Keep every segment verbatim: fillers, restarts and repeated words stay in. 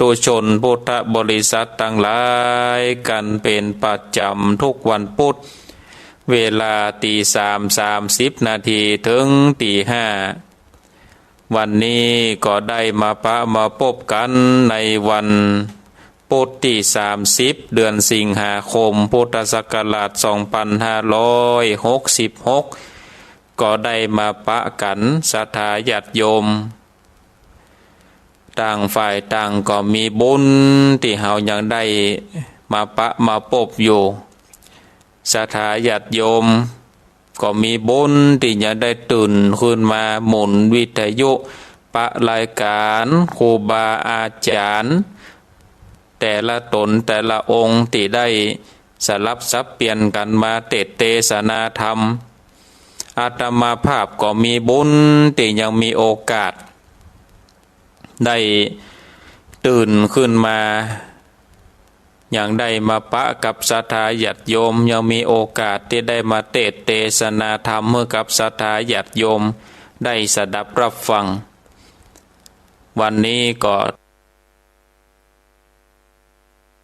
ธุชนพุทธบริษัทตังหลายกั๋นเป๋นประจ๋ำกู้วันปุ๊ด เวลาตี๋สามสามสิบนาทีเถิงตี๋ห้า วันนี้ก็ได้มาปะมาปบกั๋นในวันปุ๊ดตี้สามสิบ เดือนสิงหาคม พุทธศักราชสองปันห้าร้อยหกสิบหก ก็ได้มาปะกั๋น ศรัทธาญาติโยม ต่างฝ่ายต่างก็มีบุญตี้เฮายังได้มาปะมาปบอยู่ ศรัทธาญาติโยมก็มีบุญตี้ยังได้ตื่นขึ้นมาหมุนวิทยุ ปะรายก๋านครูบาอาจ๋ารย์ แต่ละต๋นแต่ละองค์ตี้ได้สลับสับเปลี่ยนกั๋นมาเตสน์เตสนาธรรม อาตมาภาพก็มีบุญตี้ยังมีโอกาสได้ตื่นขึ้นมา ยังได้มาปะกับศรัทธาญาติโยม ยังมีโอกาสตี้ได้มาเตสน์เตสนาธรรมหื้อกับศรัทธาญาติโยมได้สดับรับฟัง วันนี้ก็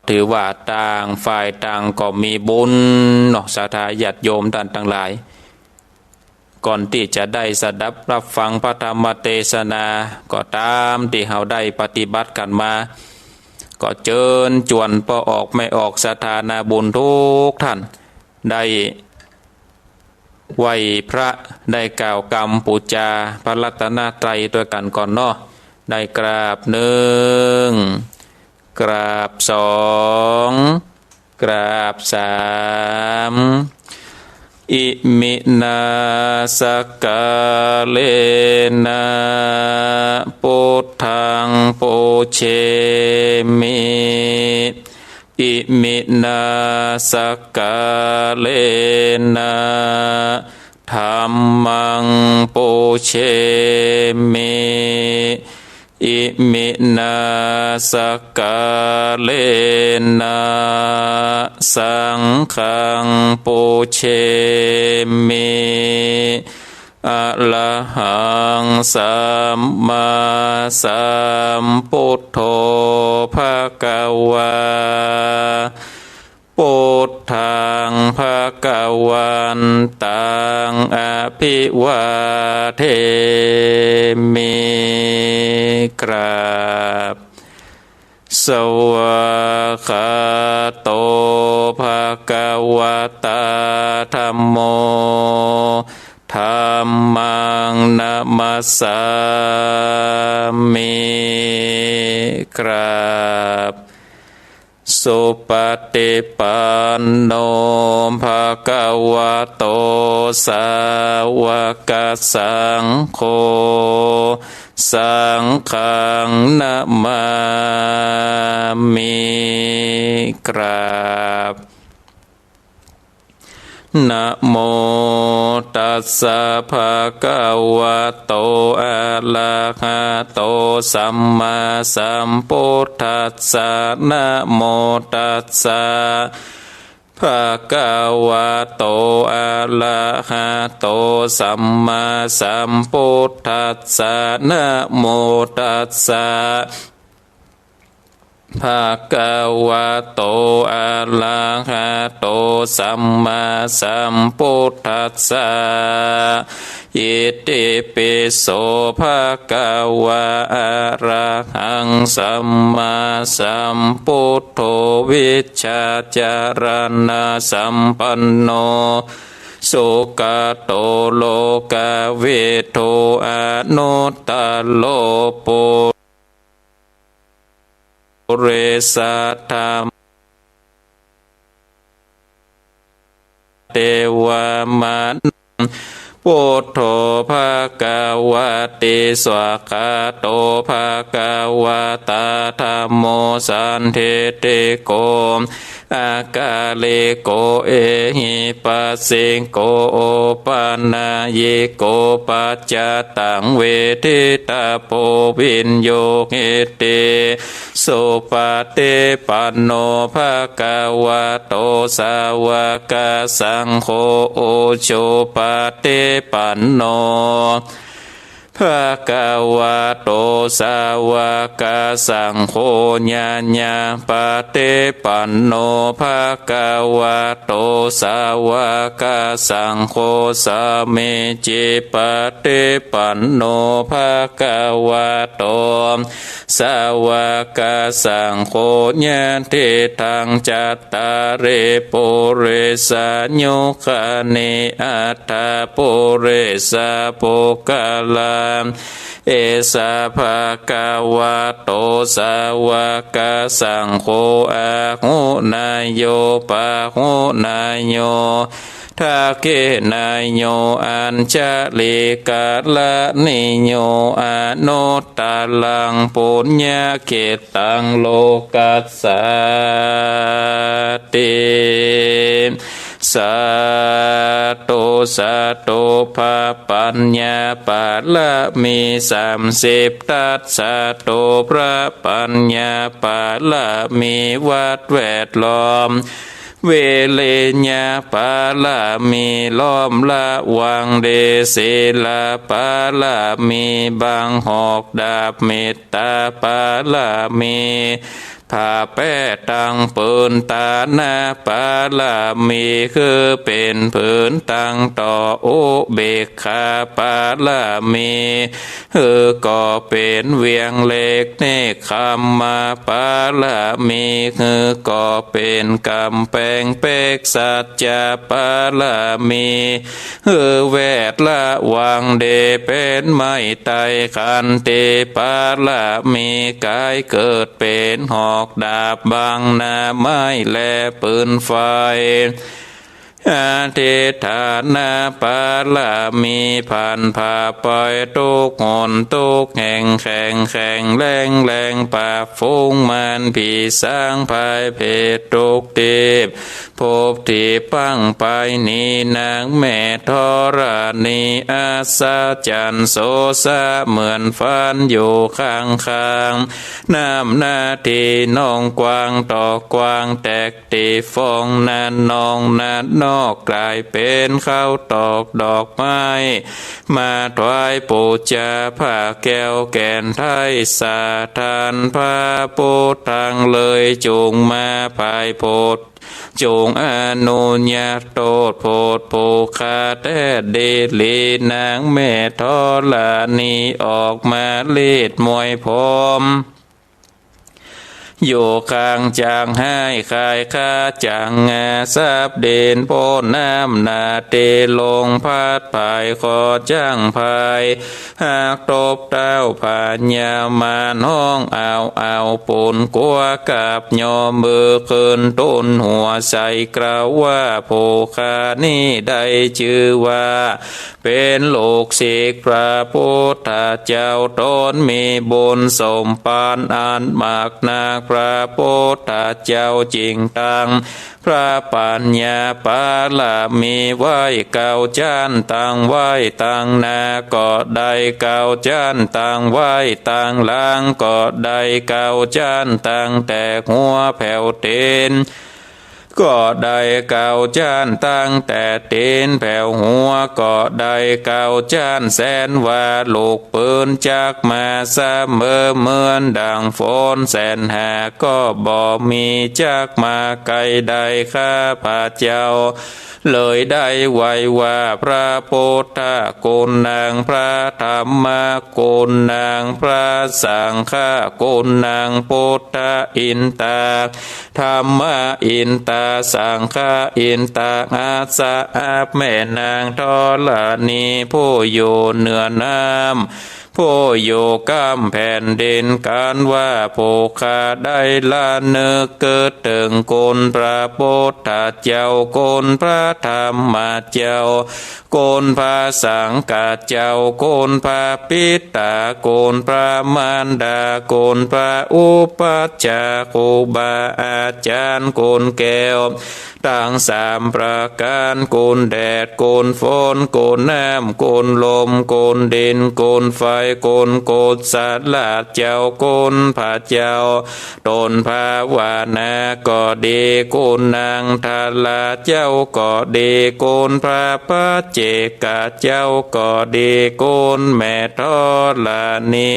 ถือว่าต่างฝ่ายต่างก็มีบุญเนาะ ศรัทธาญาติโยมต้านตังหลาย ก่อนตี้จะได้สดับรับฟังพระธรรมเตสนา ก็ต๋ามตี้เฮาได้ปฏิบัติกั๋นมา ก็เจิญจวนป้อออกแม่ออกศรัทธานาบุญกู้ต้าน ได้ไหว้พระ ได้กล่าวกำปู๋จาพระรัตนตรัยตวยกั๋นก่อนเนาะ ได้กราบนึ่ง กราบสอง กราบสาม อิมินาสักกาเลนะ ปุทธังปูเชมิ อิมินาสักกาเลนะ ธัมมังปูเชมิ อิมินาสักกาเลนะ สังฆังปูเชมิ อะระหังสัมมาสัมพุทโธ ภะคะวา พุทธังภะคะวันตัง อะภิวาเทมิ กราบ สวากขาโต ภะคะวะตา ธัมโม ธัมมังนะมัสสามิ กราบ สุปฏิปันโน ภะคะวะโต สาวกสังโฆ สังฆังนะมามิ กราบ นะโมตัสสะ ภะคะวะโต อะระหะโต สัมมาสัมพุทธัสสะ นะโมตัสสะ ภะคะวะโต อะระหะโต สัมมาสัมพุทธัสสะ นะโมตัสสะ ภะคะวะโต อะระหะโต สัมมาสัมพุทธัสสะ อิติปิโส ภะคะวะ อะระหัง สัมมาสัมพุทโธ วิชชาจารณะสัมปันโน สุกะโต โลกะวิทู อนุตตะโร ปุ ริสะธัม เตวะมะนุ พุทโธ ภะคะวะติ สวากขาโต ภะคะวะตา ธัมโม สันทิฏฐิโก อะกาลิโก เอหิปัสสิโก โอปะนัยยิโก ปัจจตัง เวทิตะโพ วิญญูหิติ สุปะฏิปันโน ภะคะวะโต สาวกสังโฆ อุจุปะฏิปันโน ภ ภะคะวะโต สาวะกะสังโฆ ญะญะปะติปันโน ภะคะวะโต สาวะกะสังโฆ สามีจิปะติปันโน ภะคะวะโต สาวะกะสังโฆ ยะถิตัง จัตตาริ ปุริสายุคานิ อัตถะปุริสะ ปุคคลา เอสะ ภะคะวะโต สาวะกะสังโฆ อาหุเนยโย ปาหุเนยโย ทักขิเนยโย อัญชะลีกะรณีโย อนุตตะรัง ปุญญะเขตตัง โลกัสสาติ สาธุ สาธุ พระปัญญาปารมีสามสิบทัศน์ สาธุ พระปัญญาปารมีวัดแวดล้อม วิริยะปารมีล้อมระวังดี ศีลปารมีบังหอกดาบ เมตตาปารมี ผ้าแป้ตังปืน ตานะปารมี คือเป๋นปืนตังต่อ อุเบกขาปารมี คือก่อเป๋นเวียงเหล็ก เนกขัมมะปารมี คือก่อเป๋นก๋ำแปงเป๊ก สัจจะปารมี คือแวดระวังดีเป๋นไม้ไต้ ขันติปารมี ก๋ายเกิดเป๋นหอกดาบ บังหน้าไม้และปืนไฟ อธิฏฐานะปารมี ผันผ้าไปทุกหนทุกแห่ง แข็งแข็งแรงแรง ปราบฝูงมารผีสางภัยเผชทุกทีป ภพตี้ปังไปนี้ นางแม่ธรณีอัศจรรย์ โสสะเหมือนฝันอยู่ข้างๆ น้ำนาตี้นองกว้าง ตอกกว้างแตก ตี้ฟองนั้นนองนั้นนอก ก๋ายเป๋นข้าวตอกดอกไม้ มาถวายปู๋จา ผ้าแก้วแก่นไทยสาทาน พระพุทธังเลยจุ่งมา ภายโพธิ์จุ่งอนุญาต โตษโพธิ์ผู้ฆ่าแต๊ดีหลี นางแม่ธรณีออกมาลีดมวยผม อยู่ข้างจางฮ้าย คายคาจางงา สับดินโป้นน้ำนาตี้ลงพัด ผายคอจ้างพาย หากตบเต้าพญามารฮ้องอ้าวอ้าว ปูนกั๋วกับยอมือขึ้นตุ๊นหัวใส่ กล่าวว่าผู้ข้านี้ได้จื้อว่า เป๋นลูกศิษย์พระพุทธเจ้า ต๋นมีบุญสมปานอันมากนัก พระพุทธเจ้าจึงตั้งพระปัญญาปารมีไว้เก้าจั้น ตั้งไว้ตังหน้าก็ได้เก้าจั้น ตั้งไว้ตังหลังก็ได้เก้าจั้น ตั้งแต่หัวแผวตี๋น ก็ได้เก้าจั้น ตั้งแต่ตี๋นแผวหัวก็ได้เก้าจั้น แสนว่าลูกปืนจักมาเสมอ เหมือนดั่งฝนแสนหาก็บ่มีจักมาไกลได้ ข้าพเจ้าเลยได้ไหว้ว่า พระพุทธคุณนัง พระธรรมคุณนัง พระสังฆคุณนัง พุทธะอินตา ธัมมะอินตา สังฆะอินตา อัสสะ อับแม่นางธรณี ผู้อยู่เหนือน้ำ ผู้อยู่ก้ำแผ่นดิน กันว่าผู้ข้าได้ระนึกกึ๊ดเถิงคุณพระพุทธเจ้า คุณพระธรรมเจ้า คุณพระสังฆเจ้า คุณพระปิตา คุณพระมารดา คุณพระอุปัชฌาย์ ครูบาอาจารย์ คุณแก้วตังสามประก๋าน คุณแดด คุณฝน คุณน้ำ คุณลม คุณดิน คุณไฟ คุณกุศลเจ้า คุณพระเจ้า ต๋นภาวนาก็ดี คุณนังทราเจ้าก็ดี คุณพระปัจเจกเจ้าก็ดี คุณแม่ธรณี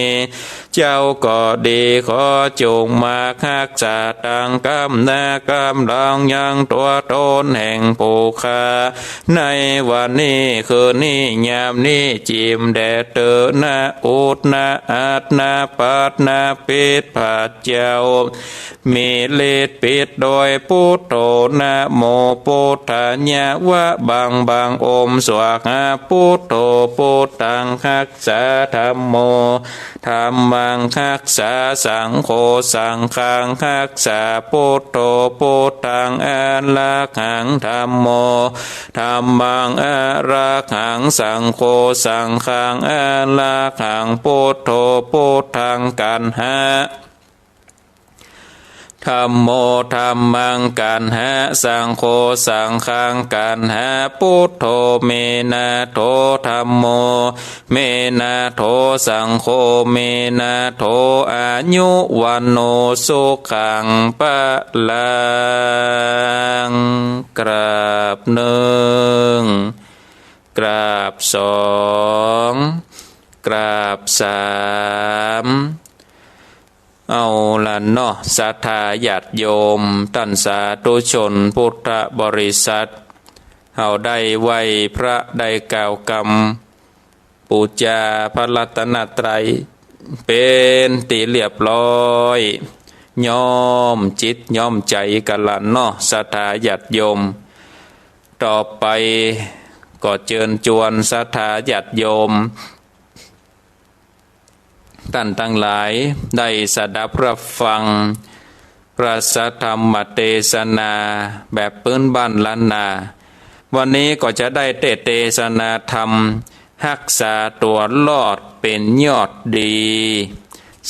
เจ้าก็ดี ขอจงมาฮักษาตังก้ำเนื้อก้ำลังยังตั๋วต๋นแห่งผู้ข้า ในวันนี้คืนนี้ยามนี้ จิ่มแด่เต๊อะนะ อุดนะ อัดนะ ปัดนะ ปิด พระเจ้ามีฤทธิ์ปิดโดยปุทโธ นะโมปุทธายะ วะบังบัง โอม สวาหา ปุทโธ ปุทธังฮักษา ธัมโม ธัมมังฮักษา สังโฆ สังฆังฮักษา ปุทโธ ปุทธัง อะระหัง ธัมโม ธัมมัง อะระหัง สังโฆ สังฆัง อะระหัง ปุทโธ ปุทธัง กัณหะ ธัมโม ธัมมัง กัณหะ สังโฆ สังฆัง กัณหะ ปุทโธ เมนะโถ ธัมโม เมนะโถ สังโฆ เมนะโถ อายุ วัณโณ สุขัง พลัง กราบนึ่ง กราบสอง กราบสาม เอาละเนาะ ศรัทธาญาติโยม ต้านสาธุชนพุทธบริษัท เฮาได้ไหว้พระ ได้กล่าวกำปู๋จาพระรัตนตรัย เป๋นตี้เรียบร้อย ย้อมจิตย้อมใจ๋กั๋นละเนาะ ศรัทธาญาติโยม ต่อไปก็เจิญจวนศรัทธาญาติโยม ต้านตังหลายได้สดับฮับฟังพระสัทธรรมเตสนาแบบปื๊นบ้านล้านนา วันนี้ก็จะได้เตสน์เตสนาธรรม ฮักษาตั๋วรอดเป๋นยอดดี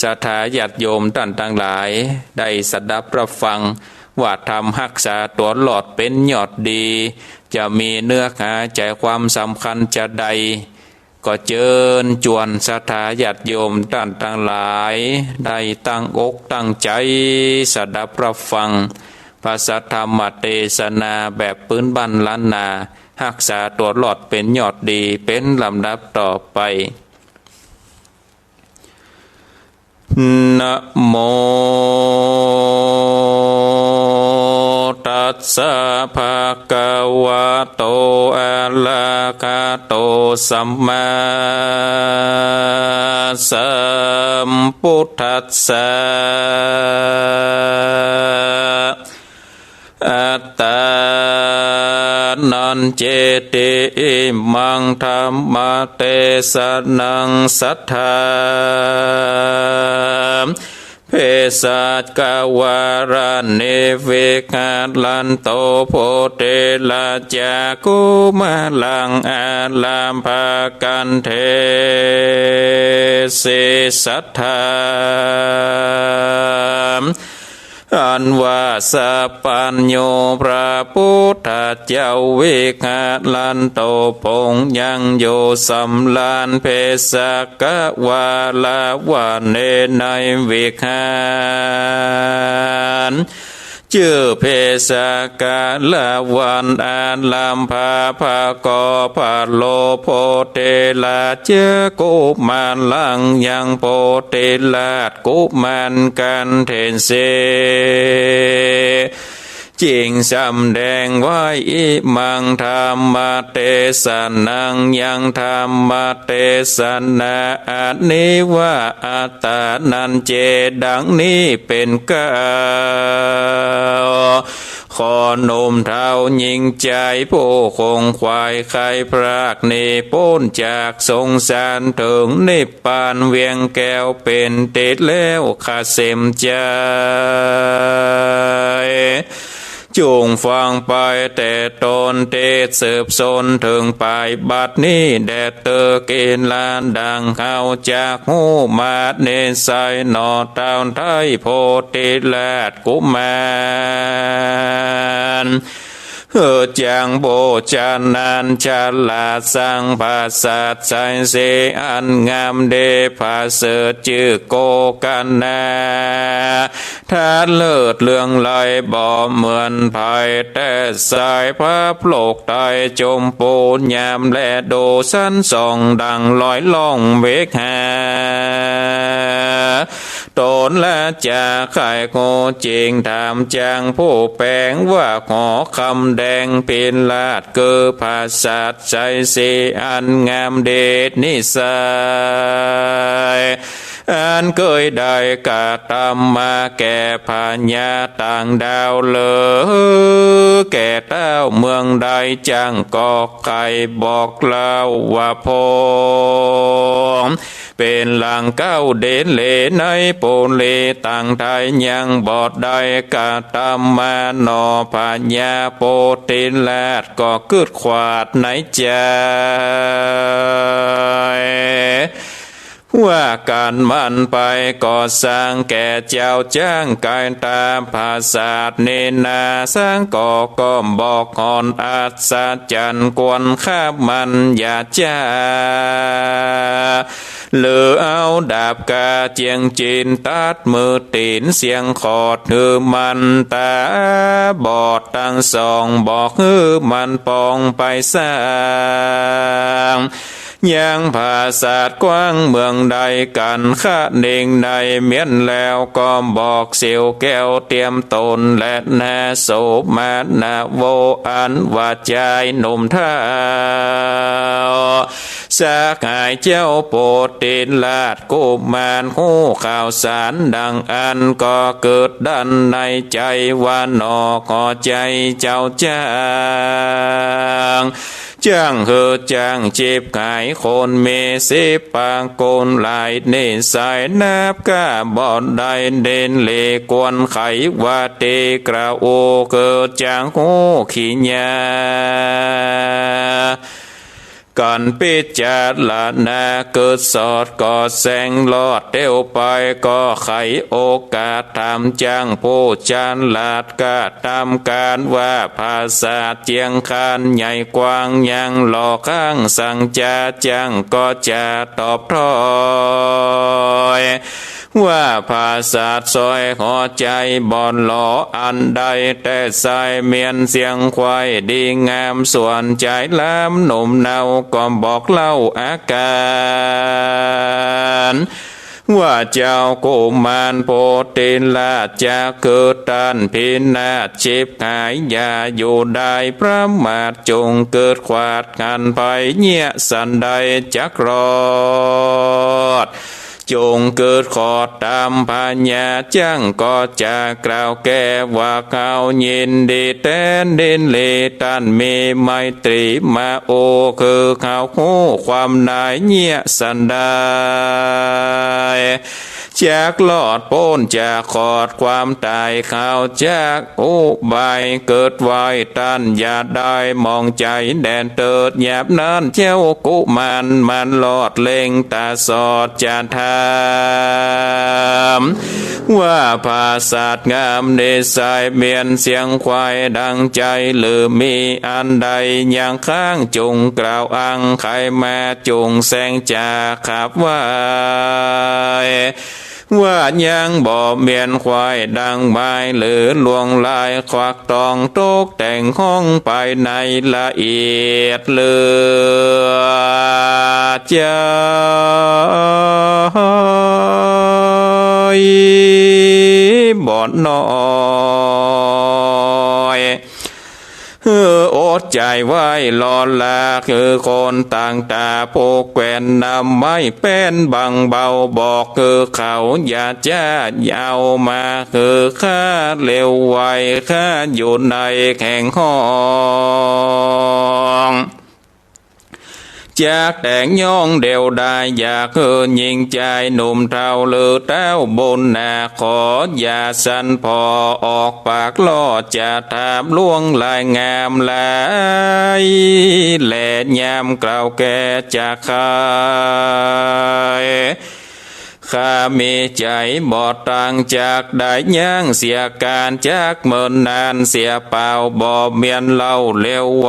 ศรัทธาญาติโยมต้านตังหลายได้สดับฮับฟังว่าธรรมฮักษาตั๋วรอดเป๋นยอดดี จะมีเนื้อหาใจ๋ความสำคัญจาใด ก็เจิญจวนศรัทธาญาติโยมต้านตังหลาย ได้ตั้งอกตั้งใจ๋สดับฮับฟัง พระสัทธรรมเตสนาแบบปื๊นบ้านล้านนา ฮักษาตั๋วรอดเป๋นยอดดี เป๋นลำดับต่อไป นะโม ตัสสะ ภะคะวะโต อะระหะโต สัมมาสัมพุทธัสสะ อัตตานัญ เจติ อิมัง ธัมมเตสนัง สัทธา เภสัชกวารานิ วิหารันโต โพธิราชา กุมารัง อารัมภะกัน เทสิ สัทธา อันว่าสัพพัญญูพระพุทธเจ้า วิหารันโต พระองค์ยังอยู่สำราญ เภสัชกวาลวะเน ในวิหาร จื้อเภสัชกวาลวะเน อารัมภะ ประกอบ พะโล โพธิราชา กุมารัง ยังโพธิราชกุมารกัน เทสิ จึงสำแดงไว้ อิมัง ธัมมเตสนัง ยังธรรมเตสนา อันนี้ว่า อัตตานัญ เจ ดังนี้เป๋นเก๊า ขอหนุ่มเฒ่าหญิงชาย ผู้ขวนขวายใค่พรากหนีป๊นจากสงสาร เถิงนิพพานเวียงแก้วเป๋นตี้แล้ว เขสมใจ๋ จุ่งฟังไปแต่ต้น เตสืบสนเถิงป๋าย บัดนี้แด่เต๊อะ กิลา ดังเฮาจักฮู้มา นิสัยหน่อเต้าไท้ โพธิราชกุมาร เออ จักบู๋จาอันฉลาด สร้างผาสาทไสยศรีอันงามดี ผาเสริฐจื้อโกกนา ถ้าเลิศเลื่องไลบ่เหมือนใผ แต่สายพระโปรดไตรจมปูยามแลดู สันส่องดั่งลอยล่องเวกหา ตนละจะใค่ฮู้จริง ถามจักผู้แป๋งว่า หอคำแดงพิราช คือผาสาทไสยศรีอันงามดี นิสัยอันเกยได้กระทำมาแก่พญาต่างดาวเหลือ แก่เต้าเมืองใด จักก็ใค่บอกเล่าว่า พง เป๋นหลังเก๊าเดนเลในปุรีต่างไทย ยังบ่ได้กระทำมาหนอ พญาโพธิราชก็กึ๊ดขวาดในใจ๋ ว่ากั๋นมันไปก็ซ่างแก่เจ้าจ้างก๋ายต๋าผาสาทนี้นา ซ่างก็ก้อมบอกหอนอัศจรรย์ ควรค่ามันอย่าจ๊า หรือเอาดาบกาเจียงจีน ตัดมือตี๋นเสี้ยงขอด หื้อมันต๋าบอดตังสอง บอกหื้อมันปองไปซ่าง ยังผาสาทกว้างเมืองใดกั๋น คะเน่งในเมียนแล้วก็บอกเสียวแก้วเตียมต๋น และนาโสมนาโว อันว่าจายหนุ่มเฒ่า สหายเจ้าโพธิราชกุมาร ฮู้ข่าวสารดังอั้น ก็เกิดดันในใจ๋ว่าหนอ ขอใจ๋เจ้าจ้าง จ้างหื้อจ้างฉิบหาย คนมีสิบปางคนหลายนิสัย นับก้าบ่ได้เด่นเล ควรใค่ว่าดี กล่าวโอเกิดจักฮู้ขี้ยา กั๋นพิจารณาเกิดสอด ก็แสงรอดเตียวไป ก็ใค่โอกาสถามจักผู้ฉลาด กระทำก๋านว่าผาสาทเจียงคานใหญ่กว้าง ยังหล่อข้างสังจา จักก็จะตอบถ้อย ว่าผาสาทซอยหัวใจ๋บ่หล่ออันใด แต่สายเมียนเสียงควายดีงาม ส่วนใจ๋หลามหนุ่มเนาก็บอกเล่าอาก๋าน ว่าเจ้ากุมารโพธิราช จักคือต้านพินาศฉิบหาย อย่าอยู่ได้ประมาท จงเกิดขวาดหันภัยเยียะสันใดจักรอด จงเกิดขอดต๋ามพญา จักก็จะกล่าวแก่ว่า เขายินดีแต๊นยินดี ต้านมีไมตรีมาโอ คือเขาฮู้ความนายเยียะสันใด จักรอดป๊นจากขอดความต๋าย เขาจักอุบายเกิดไว้ ต้านอย่าได้หมองใจ๋แด่นเติด ยามนั้นเจ้ากุมารมันรอดเล็งต๋าสอดจะถาม ว่าผาสาทงามนิสัยเมียนเสียงควายดังใจ๋ หรือมีอันใดยังค้าง จงกล่าวอ้างไขมา จงแสงจะขับไหว้ ว่ายังบ่เมียนควายดังหมาย หรือลวงลายควักตองตกแต่งห้องไปในละเอียดเหลือใจ๋บ่น้อย หื้ออดใจ๋ไว้รอลา คือคนต่างต๋าผู้แควนนำไม้แป้นบังเบา บอกคือเขาอย่าจ้าเอามา คือข้าเร็วไว ข้าอยู่ในแห่งห้อง จักแต่งย้องเดียวดาย อยากหื้อหญิงจายหนุ่มเฒ่า หรือเต้าบุญนา ขออย่าสันผ่อออกปากล่อ จะถามล่วงลายงามหลาย แลยามกล่าวแก่จะใค่ ข ข้ามีใจ๋บ่ต่างจักได้ยั้งเสียก๋านจักเมินนานเสียเปล่า บ่เมียนเล่าเลวไหว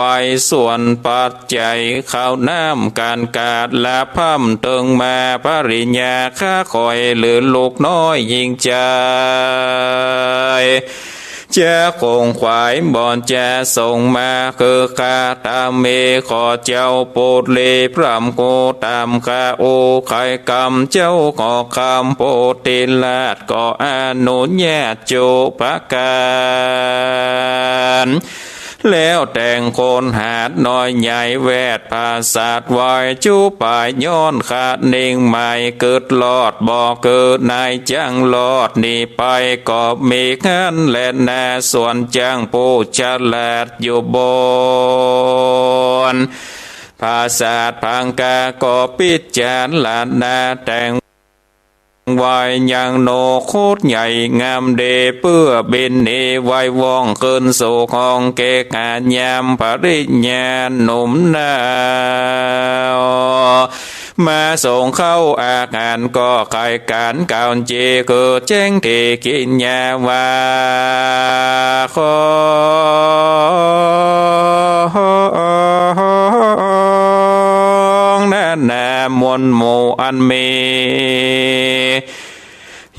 ส่วนปัจจัยข้าวน้ำก๋านกาดละพร่ำเติงมา ภริยาข้าค่อยหรือลูกน้อยหญิงใจ๋ จะคงขวายบ่จะส่งมา คือข้าต๋ามมีขอเจ้าปุตรีพร่ำครูต๋ามข้า อู้ไขกรรมเจ้าขอคำโพธิราชก็อนุญาตจุประก๋าน แล้วแต่งคนหาดน้อยใหญ่แวดผาสาทไหว้จุปายย้อนขะนิ่งไหม กึ๊ดรอดบ่คือนายจ้างรอดหนีไป ก็มีหั้นแลนา ส่วนจ้างผู้ฉลาดอยู่บนผาสาทพังกา ก็พิจารณาแต่ง ไหว้ยังนกครุฑใหญ่งามดี เปื้อบินหนีไหว้ว่องขึ้นสู่ห้องเกหายามภริยาหนุ่มหนาว มาส่งข้าวอาหารก็ไขก๋านก๋าวเจ คือแจ้งเถกิญญาว่า ของนานาหมวลหมู่อันมี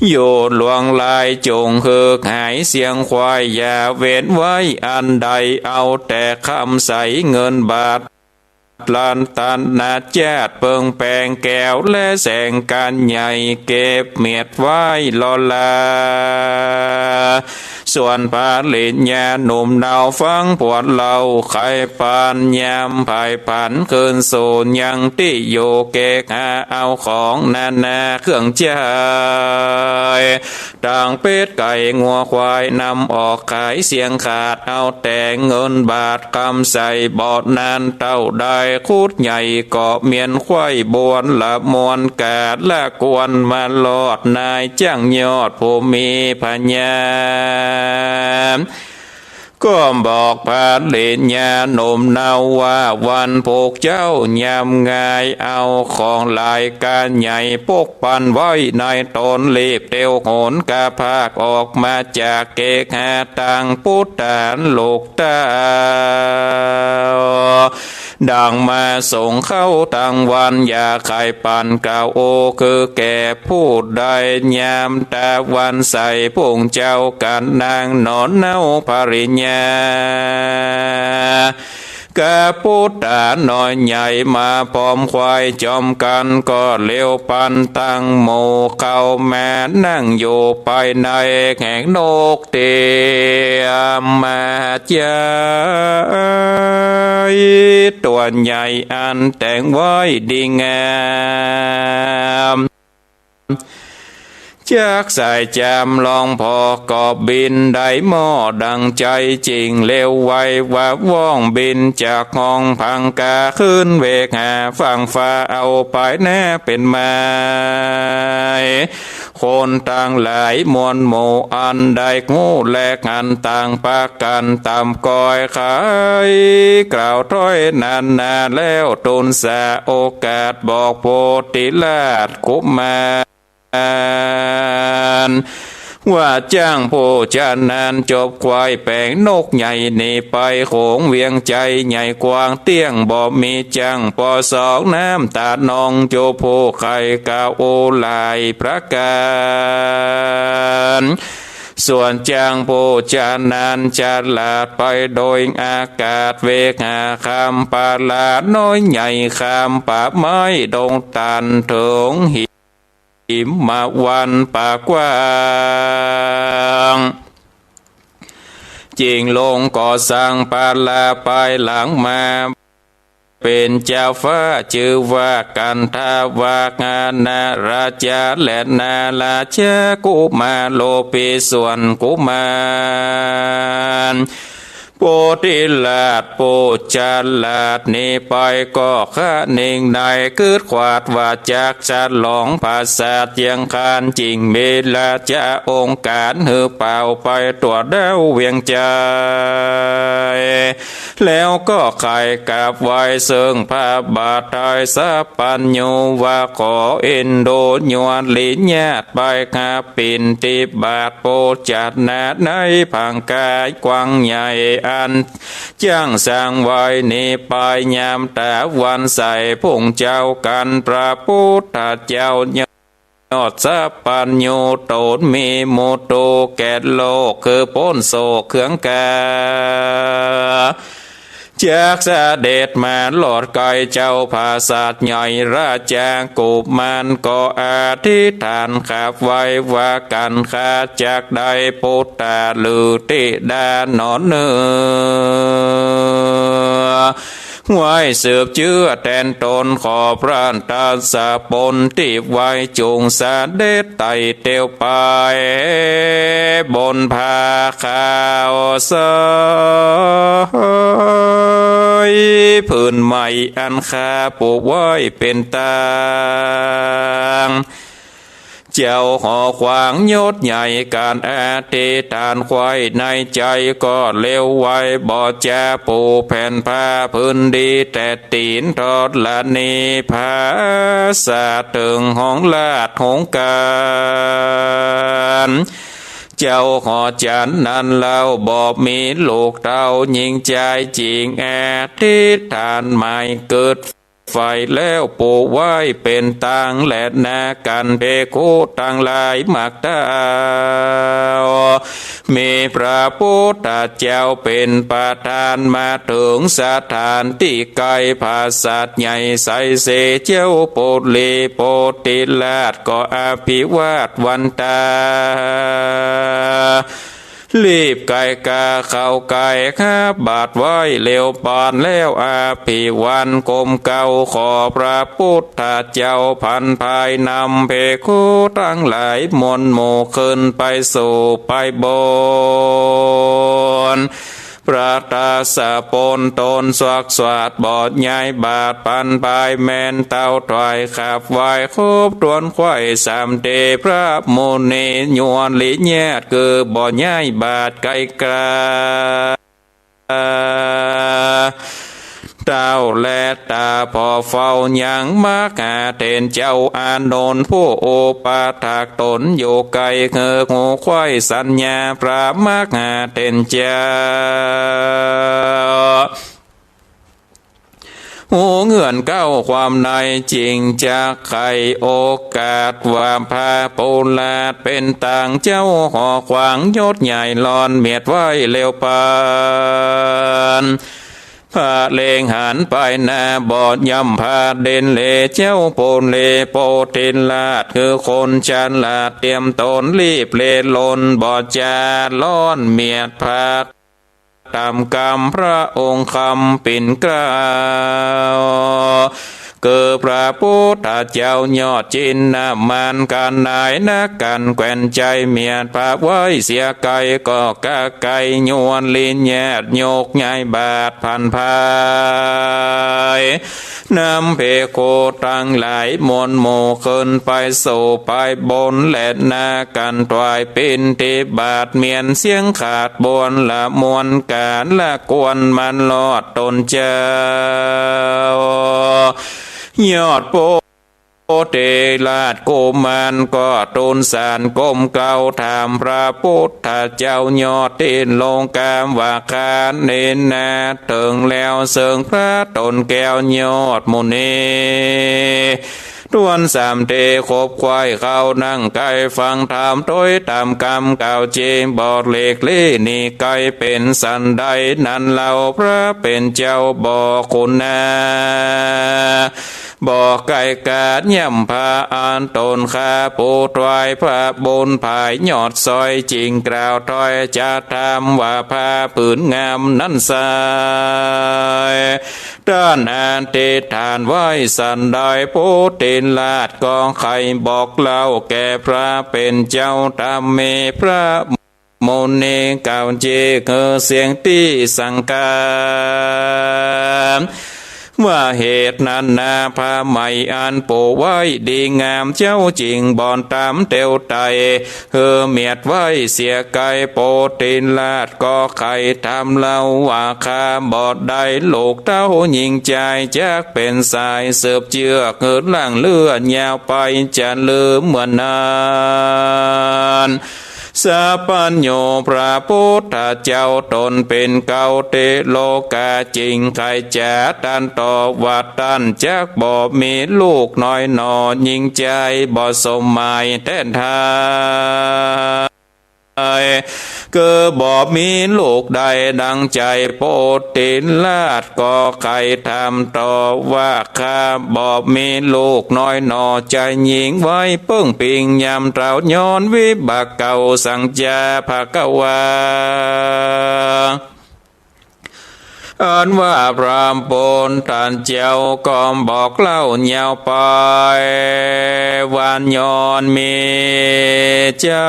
อยู่หลวงหลาย จงเหือกหายเสียงควาย อย่าเว้นไว้อันใด เอาแต่คำใสเงินบาท รัตนจาตุเปิงแปงแก้วและแสงก๋านใหญ่ เก็บเมียดไว้ลอลา ส่วนภริยาหนุ่มหนาวฟังปวดเล่า ไขปัญญามผายผันคืนสู่ยังตี้อยู่ เกหาเอาของนานาเครื่องใจ๊ ต่างเป็ดไก่งัวควายนำออกขายเสียงขาด เอาแต่เงินบาทคำใสบ่นานเต้าใด ครุฑใหญ่ก็เมียนไขว้บวนละมวลกาละกวน มารอดนายจ้างยอดผู้มีผญา ก็บอกภริยาหนุ่มหนาวว่า วันพวกเจ้ายามงาย เอาของหลายก๋านใหญ่ปกปันไว้ในต๋น รีบเตียวโหนกะพากออกมาจากเกหา ตางปุตตานลูกเต้า ดังมาส่งข้าวตังวัน อย่าไขปันกล่าวโอ คือแก่ผู้ใด ยามตะวันใสพุงเจ้ากั๋นนางหนอนเนาภริยา กะปุตตาน้อยใหญ่มาพร้อมควายจอมกั๋น ก็เลียวปันตังหมู่เข้ามานั่งอยู่ภายในแห่งนก เตียมมาจายตั๋วใหญ่อันแต่งไว้ดีงาม จักสายจามลองพอก็บินได้หม้อดังใจ๋ จิ่งเร็วไวว่าว่องบินจากห้องพังกา ขึ้นเวกหาฝั่งฟ้าเอาไปแน่เป๋นไม้ คนตังหลายมวลหมู่อันได้ฮู้และหันต่างปากั๋นต๋ามก้อยไขกล่าวถ้อยนานาแล้ว ตูนสาโอกาสบอกโพธิราชกุมาร ว่าจ้างผู้ฉะนั้นจบควายแป๋งนกใหญ่หนีไป โขงเวียงใจ๋ใหญ่กว้างเตี้ยง บ่มีจ้างปอสองน้ำต๋านอง จุผู้ใค่กล่าวอู้หลายประก๋าน ส่วนจ้างผู้ฉะนั้นฉลาดไปโดยอากาศ เวกหาคำปาลาน้อยใหญ่ คำป่าไม้ดงตันเถิงหิมวันป่ากว้าง จิ่งลงก่อสร้างปาลาภายหลังมา เป๋นเจ้าฟ้าจื้อว่ากันทาวากานาราชาและนาราชกุมารโลภีส่วนกุมาร ปุติราชผู้ฉลาดนี้ไปก็คะนิงในกึ๊ดขวาดว่าจักฉลองผาสาทเยียงคาน จึงมีราชองค์ก๋านหื้อเป่าไปตั๋วดาวเวียงจันทน์ แล้วก็ใค่กราบไหว้เซิ่งพระบาทไท้สัพพัญญูว่า ขอเอนดูยวนลิญาติไปหาปิณฑิบาตโภชนาในผางกายกว้างใหญ่อัน จ้างสร้างไว้นี้ไป ยามต๋าวันใส พุงเจ้ากั๋น พระปุทธเจ้ายอดสัพพัญญูต๋นมีมุทูแก่นโลก คือป๊นโศกเคืองกา จักเสด็จมาลอดใก้เจ้าผาสาทใหญ่ ราชกุมารก็อธิษฐานกราบไหว้ว่า กั๋นข้าจักได้ปุตตะหรือธิดาหนอเน่อ ไว้สืบเจื้อแตนต๋น ขอพระทศพลตี้ไว้จุ่งเสด็จไต่เตียวไป บนผ้าขาวสาย ผืนใหม่อันข้าปูไว้เป๋นตาง เจ้าหอขวางยศใหญ่ กั๋นอธิษฐานไขว้ในใจ๋ ก็เร็วไวบ่จา ปูแผ่นผ้าผืนดีแต่ตี๋นธรณี ผาสาทเถิงห้องราชหงส์ก๋าร เจ้าหอจันทน์นั้นเล่า บ่มีลูกเต้าญิงจาย จึงอธิษฐานหมายเกิด ไฟแล้วปูไว้เป๋นตางแลนา กั๋นภิกขุตังหลายมักเต้า มีพระปุทธเจ้าเป๋นประธาน มาเถิงสถานตี้ใก้ผาสาทใหญ่ไสเส เจ้าปุรีโพธิราชก็อภิวาทวันต๋า รีบไก๋ก๋าเข้าใก้ หาบาทไหว้เร็วปาน แล้วอภิวันก้มเก้า ขอพระปุทธเจ้าผันผาย นำภิกขุตังหลายมวลหมู่ ขึ้นไปสู่ไปบน พระทศพลต๋นสวกสวาดบ่ใหญ่บาทผันผาย แม่นเต้าถวายกราบไหว้ครบถ้วนไขว้สามที พระมุนียวนลิญาติ คือบ่ใหญ่บาทไก๋ก๋า เต้าแลต๋าผ่อเฝ้ายังมหาเถรเจ้าอานนท์ ผู้อุปถากต๋นอยู่ใก้ หื้อฮู้ไขว้สัญญาพระมหาเถรเจ้า ฮู้เงื่อนเก๊าความใน จึงจักไขโอกาสว่า พระปุราชเป๋นตาง เจ้าหอขวางยศใหญ่หล่อนเมียดไว้เร็วปาน พระเล็งหันไปหน้าบ่ย่อมพาเด่นเล เจ้าปุรีโพธิราช คือคนฉลาดเตรียมต๋น รีบเลหล่นบ่จา หล่อนเมียดพระ ต๋ามกำพระองค์คำปิ่นเกล้า คือพระปุทธเจ้ายอดจินนามาน ก๋านนายนักก๋านแควนใจ๋ เมียดพระไว้เสียไก๋ ก็กะไก๋ยวนลิญาติ ยกใหญ่บาทผันผาย นำภิกขุตังหลายมวลหมู่ ขึ้นไปสู่ไปบน แลนา กั๋นถวายปิณฑิบาต เมียนเสียงขาดบวนละมวลก๋านละกวน มันรอดต๋นเจ้า ยอดโพธิราชกุมารก็ทูลสารก้มเกล้าถามพระปุทธเจ้ายอดตี้โลกาว่า คาเนนา เถิงแล้วเซิ่งพระต๋นแก้วยอดมุนี ถ้วนสามที ขบไขว้เข้านั่งใก้ฟังธรรม โตยต๋ามกำกล่าวเจง บ่หลีกลี้หนีไก๋ เป๋นสันใดนั้นเล่า พระเป๋นเจ้าบ่คุณนา บ่ไก๋ก๋าย่อมพาอันต๋นข้าผู้ถวายพระบุญผายยอดซ้อย จึงกล่าวถ้อยจะถามว่า ผ้าผืนงามนั้นไซร้ ต้านอธิษฐานไว้สันใด โพธิราชก็ใค่บอกเล่าแก่พระเป๋นเจ้า ธรรมเม พระ มุนีกล่าวเจ๊กเออเสียงตี้สังกา ว่าเหตุนั้นนา ผ้าใหม่อันปูไว้ดีงาม เจ้าจึงบ่ตำเตียวไต เออเมียดไว้เสียไกล โปตินราชก็ใค่ธรรมเล่าว่า ข้าบ่ได้ลูกเต้าญิงจาย จักเป๋นสายสืบเจือก หืดหลังเลื่อนยาวไป จะลืมเหมือนนั้น สัพพัญญูพระพุทธเจ้าตนเป๋นเกล้าเตโลกา จึงใค่จะตรัสตอบว่า ต้านจักบ่มีลูกน้อยหนอ ญิงจายบ่สมหมายแต๊ไท้ คือบ่มีลูกได้ดังใจ๋ โปตินราชก็ใค่ธรรมตอบว่า ข้าบ่มีลูกน้อยหนอ จายญิงไว้เปิ้งปิงยามเต๋า ย้อนวิบากเก่าสังจาภะคะวา อันว่าพระพุทธเจ้าก็บอกเล่ายาวไปว่า ย้อนมีจา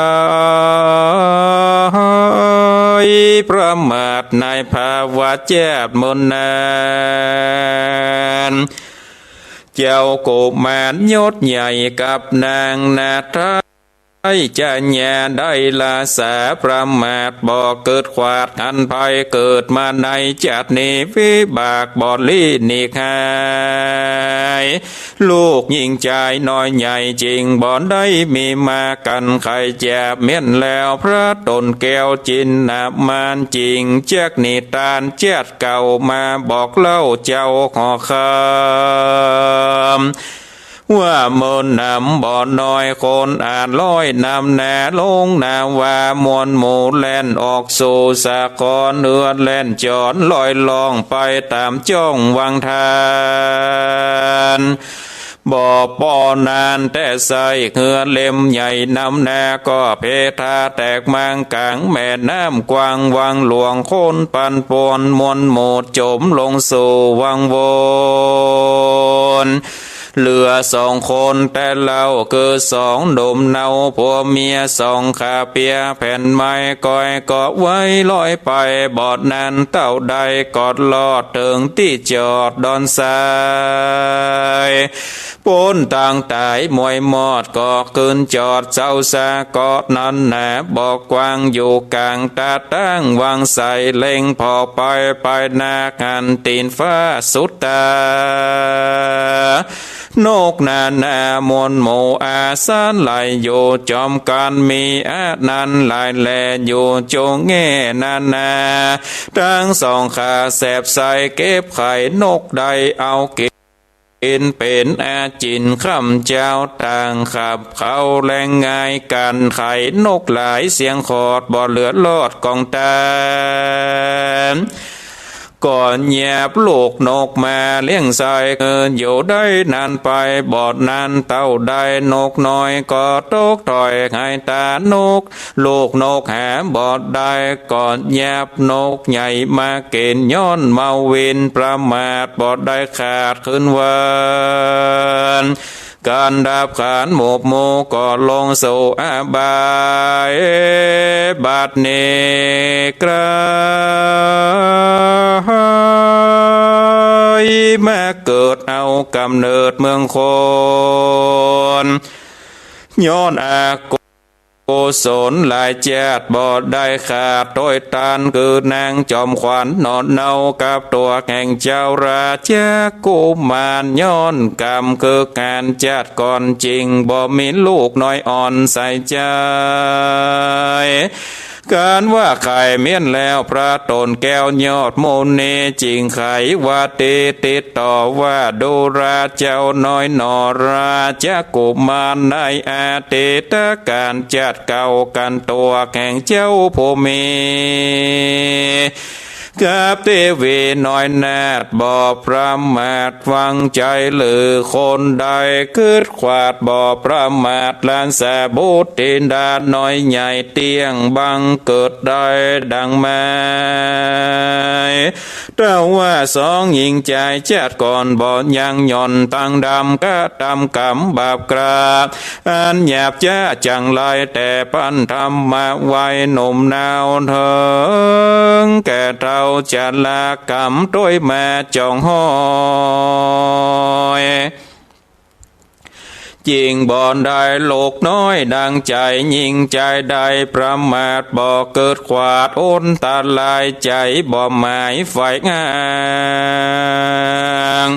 ยประมาทในภาวะเจ็บมื้อนั้น เจ้ากุมารยศใหญ่กับนางนาฏา ไอ้จญาได้ละสาประมาท บ่เกิดขวาดหันภัย เกิดมาในจาตินี้ วิบากบ่หลีกหนีหาย ลูกญิงจายน้อยใหญ่จึงบ่ได้มีมา กันใค่จะเมี้ยนแล้ว พระต๋นแก้วจินนามานจึงจักนิทานจาติเก่ามาบอกเล่าเจ้าหอคำ ว่าเมินนำบ่อน้อยคนอาจลอยนำนาลงนาวามวลหมู่แล่นออกสู่สาคร เฮือแล่นจอดลอยล่องไปต๋ามจ้องวังทาน บ่ปอนานแต่ไส้เฮือเล่มใหญ่นำนาก็เพทาแตกมางก๋างแม่น้ำกว้างวังหลวง คนปั่นป่วนมวลหมู่จ๋มลงสู่วังวน เหลือสองคนแต่เล่า คือสองหนุ่มเนาผัวเมีย สองข้าเปียแผ่นไม้ ก้อยเกาะไว้ลอยไป บ่อนั้นเต้าใดก็ลอดเถิงตี้จอดดอนทราย ป๊นตางต๋ายมวยมอดก็ขึ้นจอดเซาซา เกาะนั้นหนาบ่อกว้างอยู่ก๋างต๋าตั้งวังใส เล็งผ่อไปไปนาหันตี๋นฟ้าสุดต๋า นกนานาหมวลหมู่อาสาไหลอยู่จ๋อมกั๋น มีอานันต์หลายแหล่อยู่จงแง่นานา ตึงสองข้าแสบใสเก็บไข่นกได้เอากิ๋น เป๋นอาจิ๋นค่ำเจ๊าต่างขับเข้าแลงงายกั๋น ไข่นกหลายเสียงขอดบ่เหลือลอดก๋องต๋า ก่อนหยาบลูกนกมาเลี้ยงใส่ เกิดอยู่ได้นานไป บ่อนั้นเต้าใดนกน้อยก็ตกถ้อยหายต๋า นกลูกนกหาบ่ได้ ก่อนหยาบนกใหญ่มากิ๋น ย้อนเมาวินประมาทบ่ได้ขาดคืนวัน ก๋านดับขันธ์หมกหมู่ก็ลงสู่อบาย บัดนี้ใกล้มาเกิดเอาก๋ำเนิดเมืองคน ย้อนอกุศลหลายจาติบ่ได้ขาดถ้อยตาน คือนางจอมขวัญหนอนเนากับตั๋วแห่งเจ้าราชกุมาร ย้อนกรรมคือก๋านจาติก่อนจึงบ่มีลูกน้อยอ่อนใส่ใจ๋ ก๋านว่าใค่เมี้ยนแล้วพระต๋นแก้วยอดมุนี จึงใค่ว่าติดติดต่อว่า ดูราเจ้าน้อยหนอราชกุมาร ในอดีตก๋านจาติเก่ากั๋นตั๋วแห่งเจ้าผู้มี กับเตวีน้อยนาฏ บ่ประมาทวางใจ๋ หรือคนใดกึ๊ดขวาด บ่ประมาท ราชบุตรธิดาน้อยใหญ่ เตี้ยงบังเกิดได้ดังไม้ ถ้าว่าสองหญิงจายชาติก่อน บ่ยังหย่อนตังดำ กระทำกรรมบาปกร้า อันหยาบจ๊าจั่งไร แต่ปันธรรมะไว้หนุ่มนาวเถิง แก่เฒ่าชรา กำต้วยมาจองห้อย จิ่งบ่ได้ลูกน้อยดังใจ๋ หญิงจายใดประมาท บ่กึ๊ดขวาด อันตรายใจ๋ บ่หมายใฝ่งาม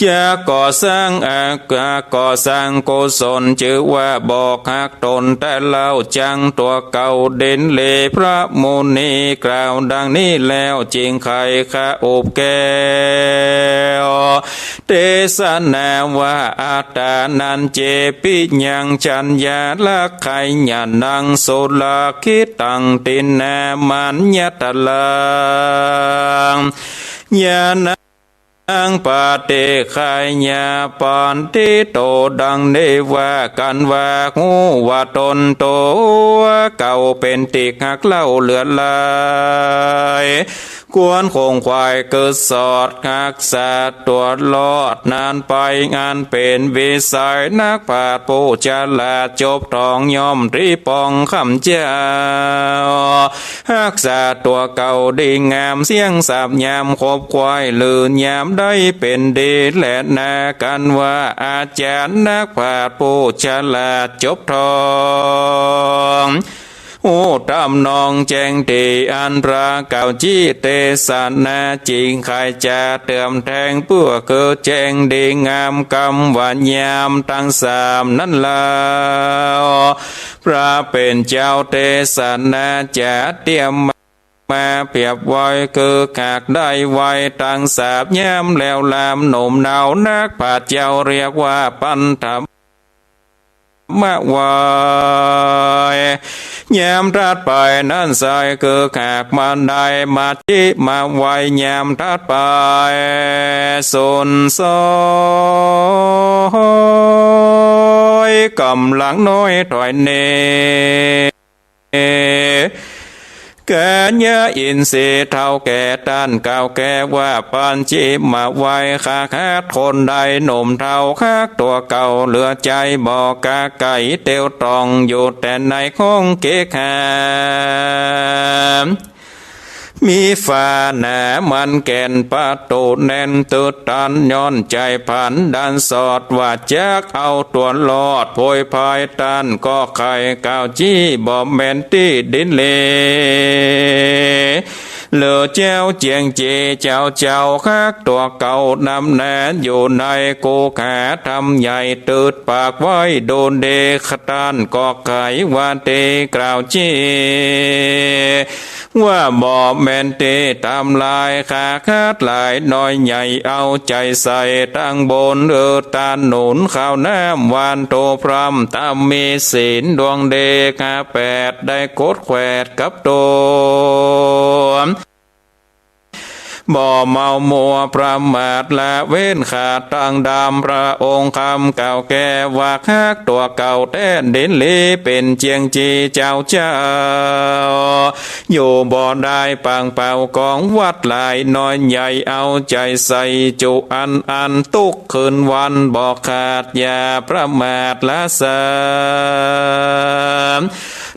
จะก่อสร้างอา ก่อสร้างกุศล จื้อว่าบ่ฮักต๋นแต่เล่า จั้งตั๋วเก่าดินเหล พระมุนีกล่าวดังนี้แล้ว จิ่งไขข้าอุบแก้ว เตสนาว่า อัตตานันเจ ปิยัง ฉัญญาลักขยานัง สุราคิตัง ติณณามัญญตรัง ญาณัง ปฏิฆายาปันทิโต ดังนี้ว่ากั๋นว่า ฮู้ว่าต๋นตั๋วเก่าเป๋นตี้ฮักเล่าเหลือหลาย ควรขงขวายกึ๊ดสอดฮักษาตั๋วรอดนั้นไป อันเป๋นวิสัยนักปราชญ์ผู้ฉลาดจบท่อง ย่อมตรีปองคำเจ้า ฮักษาตั๋วเก่าดีงาม เสี้ยงสาบยามขบควาย หรือยามได้เป๋นดีแลนา กั๋นว่าอาจ๋ารย์นักปราชญ์ผู้ฉลาดจบท่อง ฮู้ทำนองแจ้งตี้ อันพระเก่าจี้เตสนา จิ่งไขจ๋าเติมแทง เปื้อเกิดแจ้งดีงาม กำว่ายามตังสามนั้นแล้ว พระเป๋นเจ้าเตสนา จะเตรียมมาเปรียบไว้ คือหากได้ไว้ตังสามยามแล้วลำ หนุ่มนาวนักปราชญ์เจ้า เรียกว่าปันธรรมะไว้ ยามถัดไปนั้นไซร้ คือหากมันได้มัชฌิมะไว้ ยามถัดไปสุนซ้อย ก๋ำลังน้อยถอยเน กัญญาอินทรีย์เฒ่าแก่ต้านกล่าวแก้ว่า ปัญจิมะไว้ หากหาคนใดหนุ่มเฒ่าฮักตั๋วเก่าเหลือใจ๋ บ่กล้าไก๋เตียวต้อง อยู่แต่ในห้องเกหา มีฝาหนามั่นแก่น ประตู๋แน่นตึ๊ดตัน ย้อนใจ๋ผลันดันสอด ว่าจักเอาตั๋วรอด โผยภัยต้านก็ใค่กล่าวจี้ บ่แม่นตี้ดินเหล หรือเจ้าเจียงจีเจ้า เจ้าฮักตั๋วเก่านำหน้า อยู่ในกุหาธรรมใหญ่ ตึ๊ดปากไว้ดูดี ต้านก็ใค่ว่าตี้กล่าวจี้ ว่าบ่แม่นตี้ทำลาย หากหาดหลายน้อยใหญ่ เอาใจ๋ใส่ตังบุญ เออ ต้านหนุนข้าวน้ำหวาน โตพร่ำต๋ามมีศีลดวงดี ห้าแปดได้กดแขวดกับตั๋ว บ่เมามัวประมาทละเว้นขาดตังดำ พระองค์คำกล่าวแก้ว่า ฮักตั๋วเก่าแต๊ดินเหล เป๋นเจียงจีเจ้าเจ้า อยู่บ่ได้ปังเป่า ของวัดหลายน้อยใหญ่ เอาใจ๋ใส่จุอันอัน ตุ๊กคืนวันบ่ขาด อย่าประมาทละสาม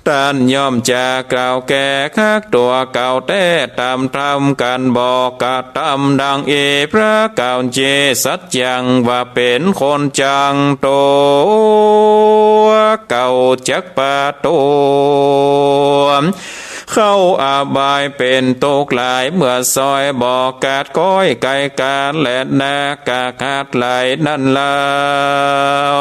ต้านย่อมจะกล่าวแก้ฮักตั๋วเก่าแต๊ ต๋ามธรรมกั๋นบ่กระทำดังอี้ พระกล่าวเจสัจจัง ว่าเป๋นคนจังตั๋วเก่าจักปาตั๋ว เข้าอบายเป๋นตุ๊กข์หลาย เมื่อซอยบ่ขาดก้อยไก๋ก๋าน และนาคาหัดหลายนั้นแล้ว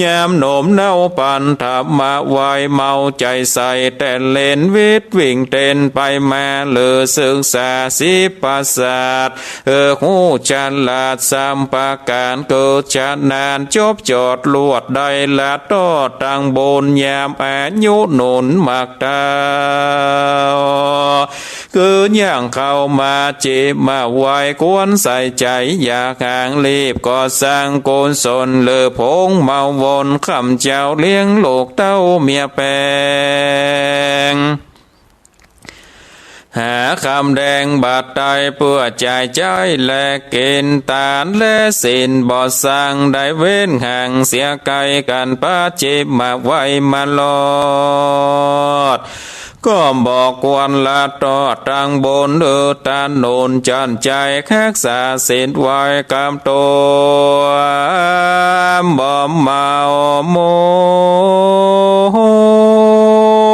ยามหนุ่มเนาปันธรรมะไว้ เมาใจ๋ใส่แต่เล่น วิทย์วิ่งเต้นไปมา หรือศึกษาสิบประสาท เออ ฮู้ฉลาดสามประก๋าน เกิดชำนาญจบจอดลวด ได้ละตอดตังบุญ ยามอายุหนุนมากเฒ่า คืออย่างเข้ามาเจมาไหว้ควรใส่ใจ๋ อย่าห่างรีบก่อสร้างกุศล เลิกผงเมาวน ค่ำเจ๊าเลี้ยงลูกเต้าเมียแปง หาค่ำแดงบาดใต้เปื้อจ่ายใจ๊และกิ๋น ตานและศีลบ่สร้าง ได้เว้นห่างเสียไก๋กั๋น ปาเจมาไหว้มารอด ก็บ่ควรละตอด ตั้งบนหื้อตานหนุน จั้นใจ๋ฮักษาศีลไหว้กับตั๋ว บ่เมามั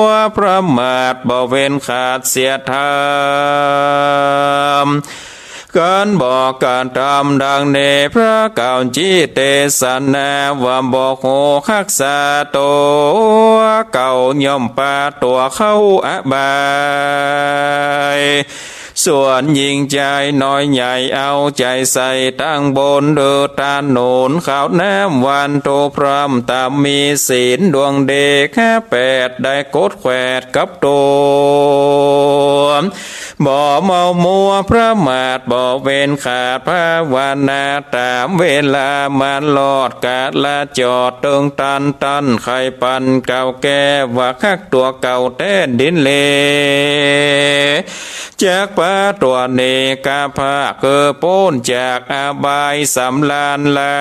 ว ประมาทบ่เว้นขาดเสียธรรม กันบ่กระทำดังนี้ พระเก่าจิเตสนาว่า บ่ฮู้ฮักษาตั๋วเก่า ย่อมปาตั๋วเข้าอบาย ส่วนหญิงจายน้อยใหญ่เอาใจ๋ใส่ ตั้งบนหื้อตานหนุน ข้าวน้ำวันทุกพร่ำ ต๋ามมีศีลดวงดี ข้าแปดได้กดแขวดกับตั๋ว บ่เมามัวประมาท บ่เว้นขาดภาวนา ต๋ามเวลามารอด กาละจอดเติงตัน ตันไข่ปันเก่าแก้ว่า ฮักตั๋วเก่าแต๊นดินเล จักปาตั๋วนี้กาพาเกอป๊นจากอบายสำราญหลา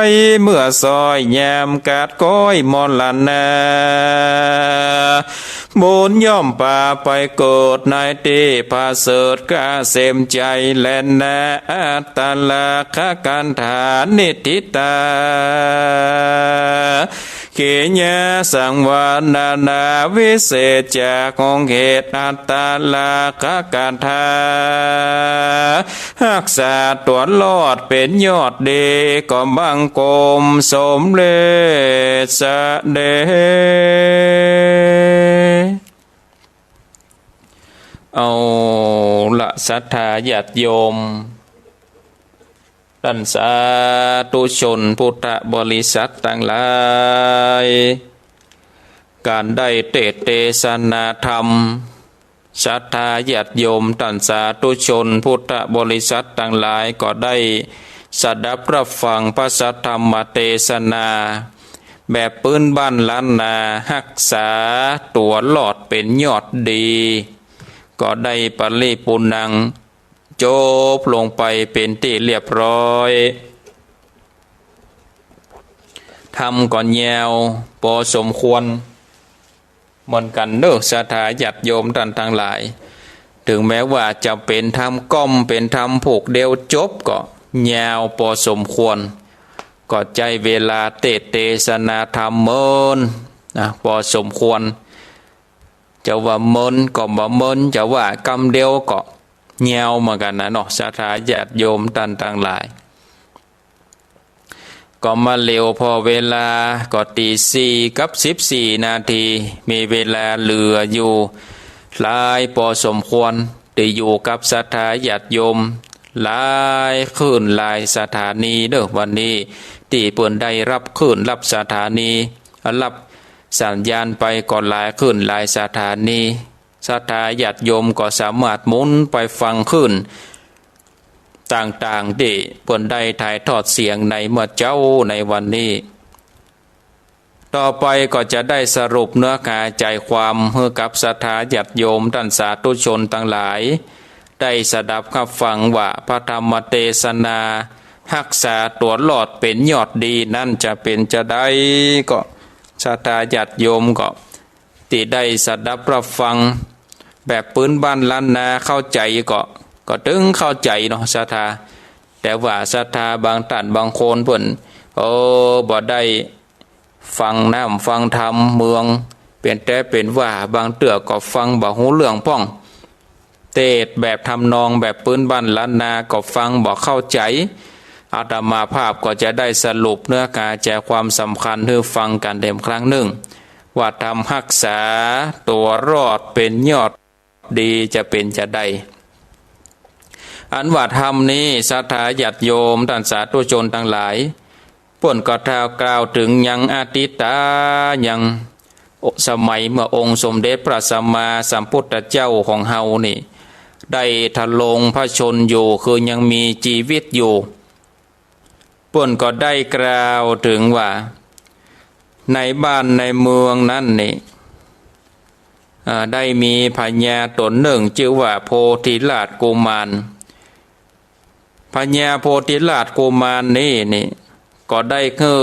ย เมื่อซ้อยยามกาดก้อยมรณา บุญย่อมปาไปเกิดในตี้ผะเสริฐ กาเสมใจ๋แลนา อัตตลักขคันธานิฏฐิตา เขยะสังวรรณนา วิเศษจากของเหตุ อัตตลักขคันธา ฮักษาตั๋วรอดเป๋นยอดดี ก็บังคมสมเร็จเสด็จ เอาละศรัทธาญาติโยม ต้านสาธุชนพุทธบริษัทตังหลาย ก๋านได้เตสน์เตสนาธรรม ศรัทธาญาติโยมต้านสาธุชนพุทธบริษัทตังหลาย ก็ได้สดับฮับฟังพระสัทธรรมเตสนา แบบปื๊นบ้านล้านนา ฮักษาตั๋วรอดเป๋นยอดดี ก็ได้ปริปูรณัง จบลงไปเป๋นตี้เรียบร้อย ธรรมก็ยาวปอสมควรเหมือนกั๋นเนาะ ศรัทธาญาติโยมต้านตังหลาย เถิงแม้ว่าจะเป๋นธรรมก้อม เป๋นธรรมผูกเดียวจบ ก็ยาวปอสมควร ก็ใจ๊เวลาเตสน์เตสนาธรรมเมินนะ ปอสมควร จะว่าเมินก็บ่เมิน จะว่ากำเดียวก็ยาวเหมือนกั๋นนะเนาะ ศรัทธาญาติโยมต้านตังหลาย ก็มาเหลียวผ่อเวลาก็ตีสี่กับสิบสี่นาที มีเวลาเหลืออยู่หลายปอสมควร ตี้อยู่กับศรัทธาญาติโยมหลายคลื่นหลายสถานีเนาะ วันนี้ตี้เปิ้นได้ฮับคลื่นฮับสถานี ฮับสัญญาณไปก็หลายคลื่นหลายสถานี ศรัทธาญาติโยมก็สามารถหมุนไปฟังคลื่นต่างๆ ตี้เปิ้นได้ถ่ายทอดเสียงในเมื่อเจ๊าในวันนี้ ต่อไปก็จะได้สรุปเนื้อหาใจ๋ความหื้อกับศรัทธาญาติโยมต้านสาธุชนตังหลาย ได้สดับฮับฟังว่าพระธรรมเตสนาฮักษาตั๋วรอดเป๋นยอดดีนั้นจะเป๋นจาใด ก็ศรัทธาญาติโยมก็ตี้ได้สดับฮับฟังแบบปื๊นบ้านล้านนาเข้าใจ๋ก็ ก็ตึงเข้าใจ๋เนาะศรัทธา แต่ว่าศรัทธาบางต้านบางคนเปิ้น เออ บ่ได้ฟังน้ำฟังธรรมเมือง เป๋นแต๊เป๋นว่า บางเตื้อก็ฟังบ่ฮู้เรื่องพ่อง เตสน์แบบทำนองแบบปื๊นบ้านล้านนาก็ฟังบ่เข้าใจ๋ อาตมาภาพก็จะได้สรุปเนื้อหาใจ๋ความสำคัญหื้อฟังกั๋นแถมครั้งนึ่ง ว่าธรรมฮักษาตั๋วรอดเป๋นยอดดีจะเป๋นจาใด อันว่าธรรมนี้ศรัทธาญาติโยมต้านสาธุชนตังหลาย เปิ้นก็ถ้ากล่าวเถิงยังอดีตา ยังสมัยเมื่อองค์สมเด็จพระสัมมาสัมพุทธเจ้าของเฮานี่ ได้ทรงพระชนม์อยู่ คือยังมีจีวิตอยู่ เปิ้นก็ได้กล่าวเถิงว่า ในบ้านในเมืองนั้นนี่ อ่า ได้มีพญาต๋นนึ่งจื้อว่าโพธิราชกุมาร พญาโพธิราชกุมารนี้นี่ ก็ได้หื้อ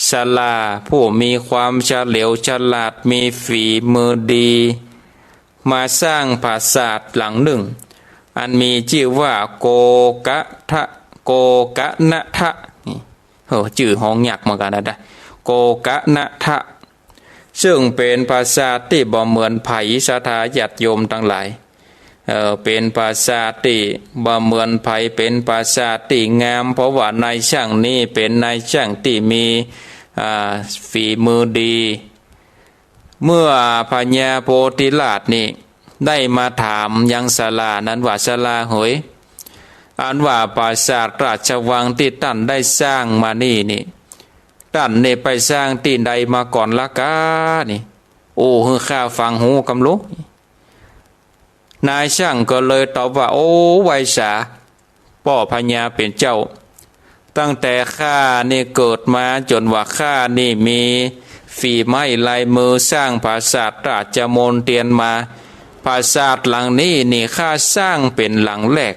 ศาลาผู้มีความเฉลียวฉลาด มีฝีมือดี มาสร้างปราสาทหลังนึ่ง อันมีจื้อว่าโกกะทะ โกกะนะทะ นี่ โอ้ จื้อฮ้องยากเหมือนกั๋นนะ โกกะนะทะ ซึ่งเป๋นปราสาทตี้บ่เหมือนใผ ศรัทธาญาติโยมตังหลาย เอ่อ เป๋นปราสาทตี้บ่เหมือนใผ เป๋นปราสาทตี้งาม เพราะว่านายจ้างนี้เป๋นนายจ้างตี้มี อ่า ฝีมือดี เมื่อพญาโพธิราชนี่ได้มาถามยังศาลานั้นว่า ศาลาเหย อันว่าปราสาทราชวังตี้ต้านได้สร้างมานี่นี่ ต้านนี่ไปสร้างตี้ใดมาก่อนละก๊านี่ อู้หื้อข้าฟังฮู้กำลุ นายจ้างก็เลยตอบว่า โอ้ ไหว้สา ป้อพญาเป๋นเจ้า ตั้งแต่ข้านี่เกิดมาจ๋นว่าข้านี่มีฝีไม้ลายมือสร้างปราสาทราชมณเฑียรมา ปราสาทหลังนี้นี่ข้าสร้างเป๋นหลังแรก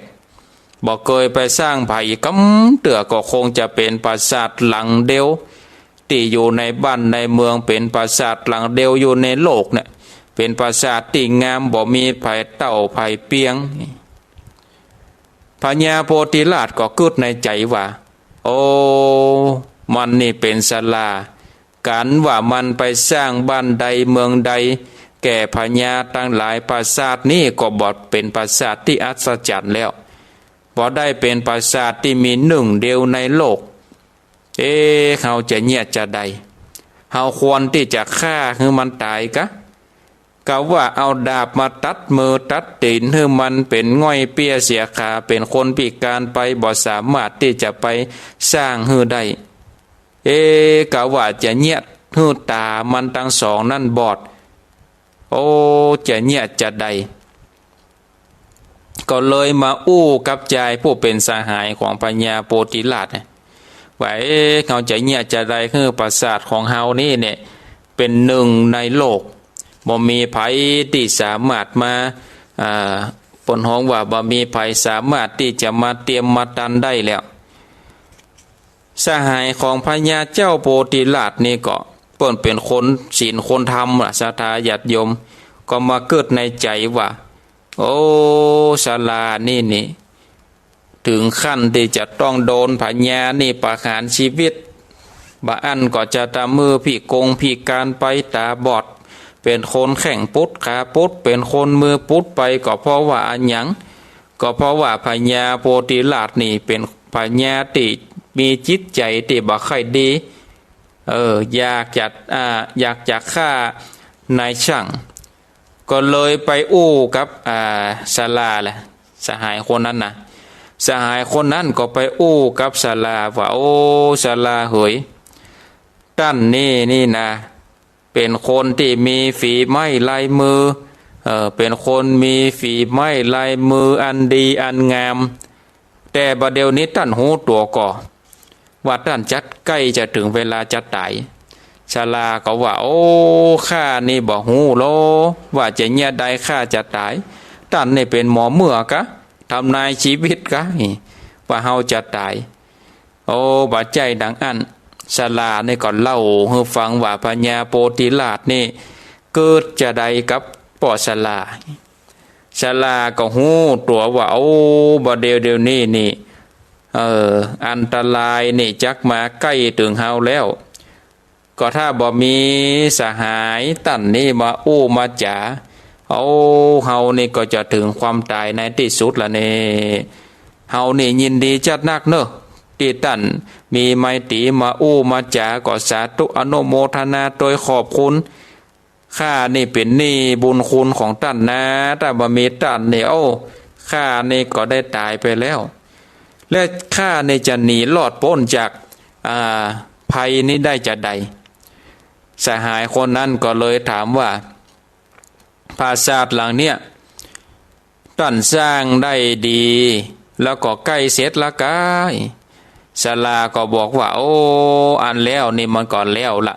บ่เกยไปสร้างใผกำเตื้อ ก็คงจะเป๋นปราสาทหลังเดียว ตี้อยู่ในบ้านในเมือง เป๋นปราสาทหลังเดียวอยู่ในโลกเนี่ย เป๋นปราสาทตี้งาม บ่มีใผเต้าใผเปียง พญาโพธิราชก็กึ๊ดในใจ๋ว่า โอ้ มันนี่เป๋นศาลา ก๋านว่ามันไปสร้างบ้านใดเมืองใด แก่พญาตังหลาย ปราสาทนี้ก็บ่เป๋นปราสาทตี้อัศจรรย์แล้ว บ่ได้เป๋นปราสาทตี้มีนึ่งเดียวในโลก เอ๊ะ เฮาจะเยียะจาใด เฮาควรตี้จะฆ่าหื้อมันต๋ายกะ กาว่าเอาดาบมาตัดมือตัดตี๋นหื้อมันเป๋นง่อยเปี้ยเสียขา เป๋นคนพิก๋านไป บ่สามารถตี้จะไปสร้างหื้อได้ เอ๊ะ กาว่าจะเยียะหื้อต๋ามันตังสองนั้นบอด โอ้ จะเยียะจาใด ก็เลยมาอู้กับจายผู้เป๋นสหายของพญาโพธิราชเนี่ย ว่า เอ๊ะ เฮาจะเยียะจาใดหื้อปราสาทของเฮานี่เนี่ย เป๋นนึ่งในโลก บ่มีใผตี้สามารถมา อ่า เปิ้นฮ้องว่าบ่มีใผสามารถตี้จะมาเตียมมาตันได้แล้ว สหายของพญาเจ้าโพธิราชนี่ก็ เปิ้นเป๋นคนศีลคนธรรมล่ะ ศรัทธาญาติโยม ก็มากึ๊ดในใจ๋ว่า โอ้ ศาลานี่นี่ เถิงขั้นตี้จะต้องโดนพญานี่ประหารชีวิต บ่อั้นก็จะตะมือพิกงพิก๋านไป ต๋าบอด เป๋นคนแข้งปุดขาปุด เป๋นคนมือปุดไป ก็เพราะว่าอะหยัง ก็เพราะว่าพญาโพธิราชนี่เป๋นพญาตี้มีจิตใจ๋ตี้บ่ใค่ดี เออ อยากจะ อ่า อยากจะฆ่านายจ้าง ก็เลยไปอู้กับ อ่า ศาลาแหละ สหายคนนั้นนะ สหายคนนั้นก็ไปอู้กับศาลาว่า โอ้ ศาลาเหย ต้านนี่นี่นะ เป๋นคนตี้มีฝีไม้ลายมือ เอ่อ เป๋นคนมีฝีไม้ลายมืออันดีอันงาม แต่บ่าเดี่ยวนี้ต้านฮู้ตั๋วก่อ ว่าต้านจักใก้จะเถิงเวลาจะต๋าย ศาลาก็ว่า โอ้ ข้านี่บ่ฮู้ลอ ว่าจะเยียะใดข้าจะต๋าย ต้านนี่เป๋นหมอเมื่อกะ ทำนายชีวิตกะ ว่าเฮาจะต๋าย โอ้ บ่ใจ้ดังอั้น ศาลานี่ก็เล่าหื้อฟังว่าพญาโพธิราชนี่กึ๊ดจาใดกับป้อศาลา ศาลาก็ฮู้ตั๋วว่า โอ้ บ่าเดี่ยวเดี่ยวนี้นี่ เอ่อ อันตรายนี่จักมาใก้เถิงเฮาแล้ว ก็ถ้าบ่มีสหายต้านนี้มาอู้มาจ๋า โอ้ เฮานี่ก็จะเถิงความต๋ายในตี้สุดละเน่ เฮานี่ยินดีจัดนักเนาะ ตี้ต้านมีไมตรีมาอู้มาจ๋า ก็สาธุอนุโมทนาโดยขอบคุณ ข้านี่เป๋นหนี้บุญคุณของต้านนะ ถ้าบ่มีต้านนี่ โอ้ ข้านี่ก็ได้ต๋ายไปแล้ว และข้านี่จะหนีรอดป๊นจาก อ่า ภัยนี้ได้จาใด สหายคนนั้นก็เลยถามว่า ปราสาทหลังเนี้ย ต้านสร้างได้ดี แล้วก็ใก้เสร็จละก้า ศาลาก็บอกว่า โอ้ อันแล้วนี่มันก็แล้วละ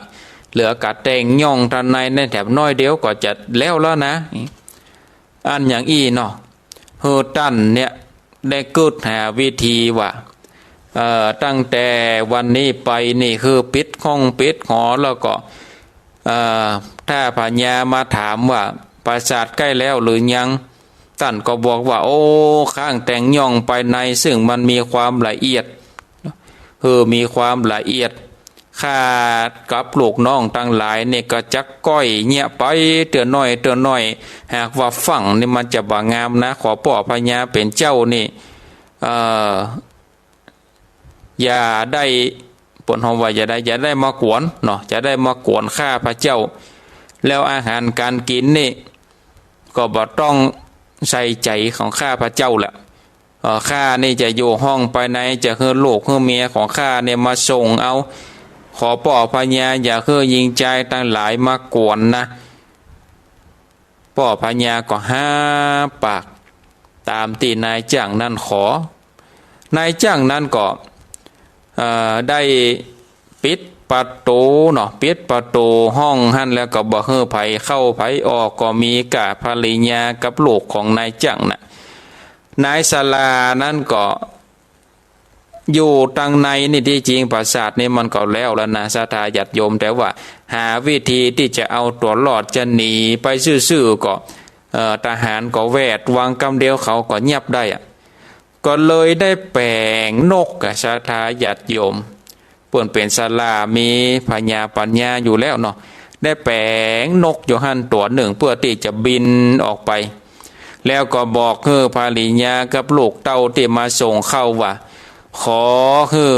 เหลือก้าแต่งย่องตานในแน่แถมน้อยเดียวก็จะแล้วแล้วนะ อันอย่างอี้เนาะ หื้อต้านเนี่ยได้กึ๊ดหาวิธีว่า เอ่อ ตั้งแต่วันนี้ไปนี่คือปิดห้องปิดหอ แล้วก็ เอ่อ ถ้าพญามาถามว่าปราสาทใก้แล้วหรือยัง ต้านก็บอกว่า โอ้ ข้าแต่งย่องไปใน ซึ่งมันมีความละเอียด หื้อมีความละเอียด ข้ากับลูกน้องตังหลายนี่ก็จักก้อยเยียะไปเตื้อน้อยเตื้อน้อย หากว่าฟั่งนี่มันจะบ่งามนะ ขอป้อพญาเป๋นเจ้านี่ เอ่อ อย่าได้ เปิ้นฮ้องว่าอย่าได้ อย่าได้มากวนเนาะ อย่าได้มากวนข้าพเจ้า แล้วอาหารก๋านกิ๋นนี่ก็บ่ต้องใส่ใจ๋ของข้าพเจ้าแหละ เอ่อ ข้านี่จะอยู่ห้องไปใน จะหื้อลูกหื้อเมียของข้าเนี่ยมาส่งเอา ขอป้อพญาอย่าหื้อญิงจายตังหลายมากวนนะ ป้อพญาก็ฮับปากต๋ามตี้นายจ้างนั้นขอ นายจ้างนั้นก็ เอ่อ ได้ปิดประตู๋เนาะ ปิดประตู๋ห้องหั้นแล้วก็บ่หื้อใผเข้าใผออก ก็มีก้าภริยากับลูกของนายจ้างน่ะ นายศาลานั้นก็ อยู่ตังในนี่ ตี้จริงปราสาทนี่มันก็แล้วแล้วนะ ศรัทธาญาติโยม แต่ว่าหาวิธีตี้จะเอาตั๋วรอด จะหนีไปซื่อๆ ก็ เอ่อ ทหารก็แวด วางกำเดียวเขาก็ยับได้อะ ก็เลยได้แป๋งนกอะ ศรัทธาญาติโยม เปิ้นเป๋นศาลามีผญาปั๋ญญาอยู่แล้วเนาะ ได้แป๋งนกอยู่หั้นตั๋วนึ่ง เปื้อตี้จะบินออกไป แล้วก็บอกหื้อภริยากับลูกเต้าตี้มาส่งเข้าว่า ขอหื้อ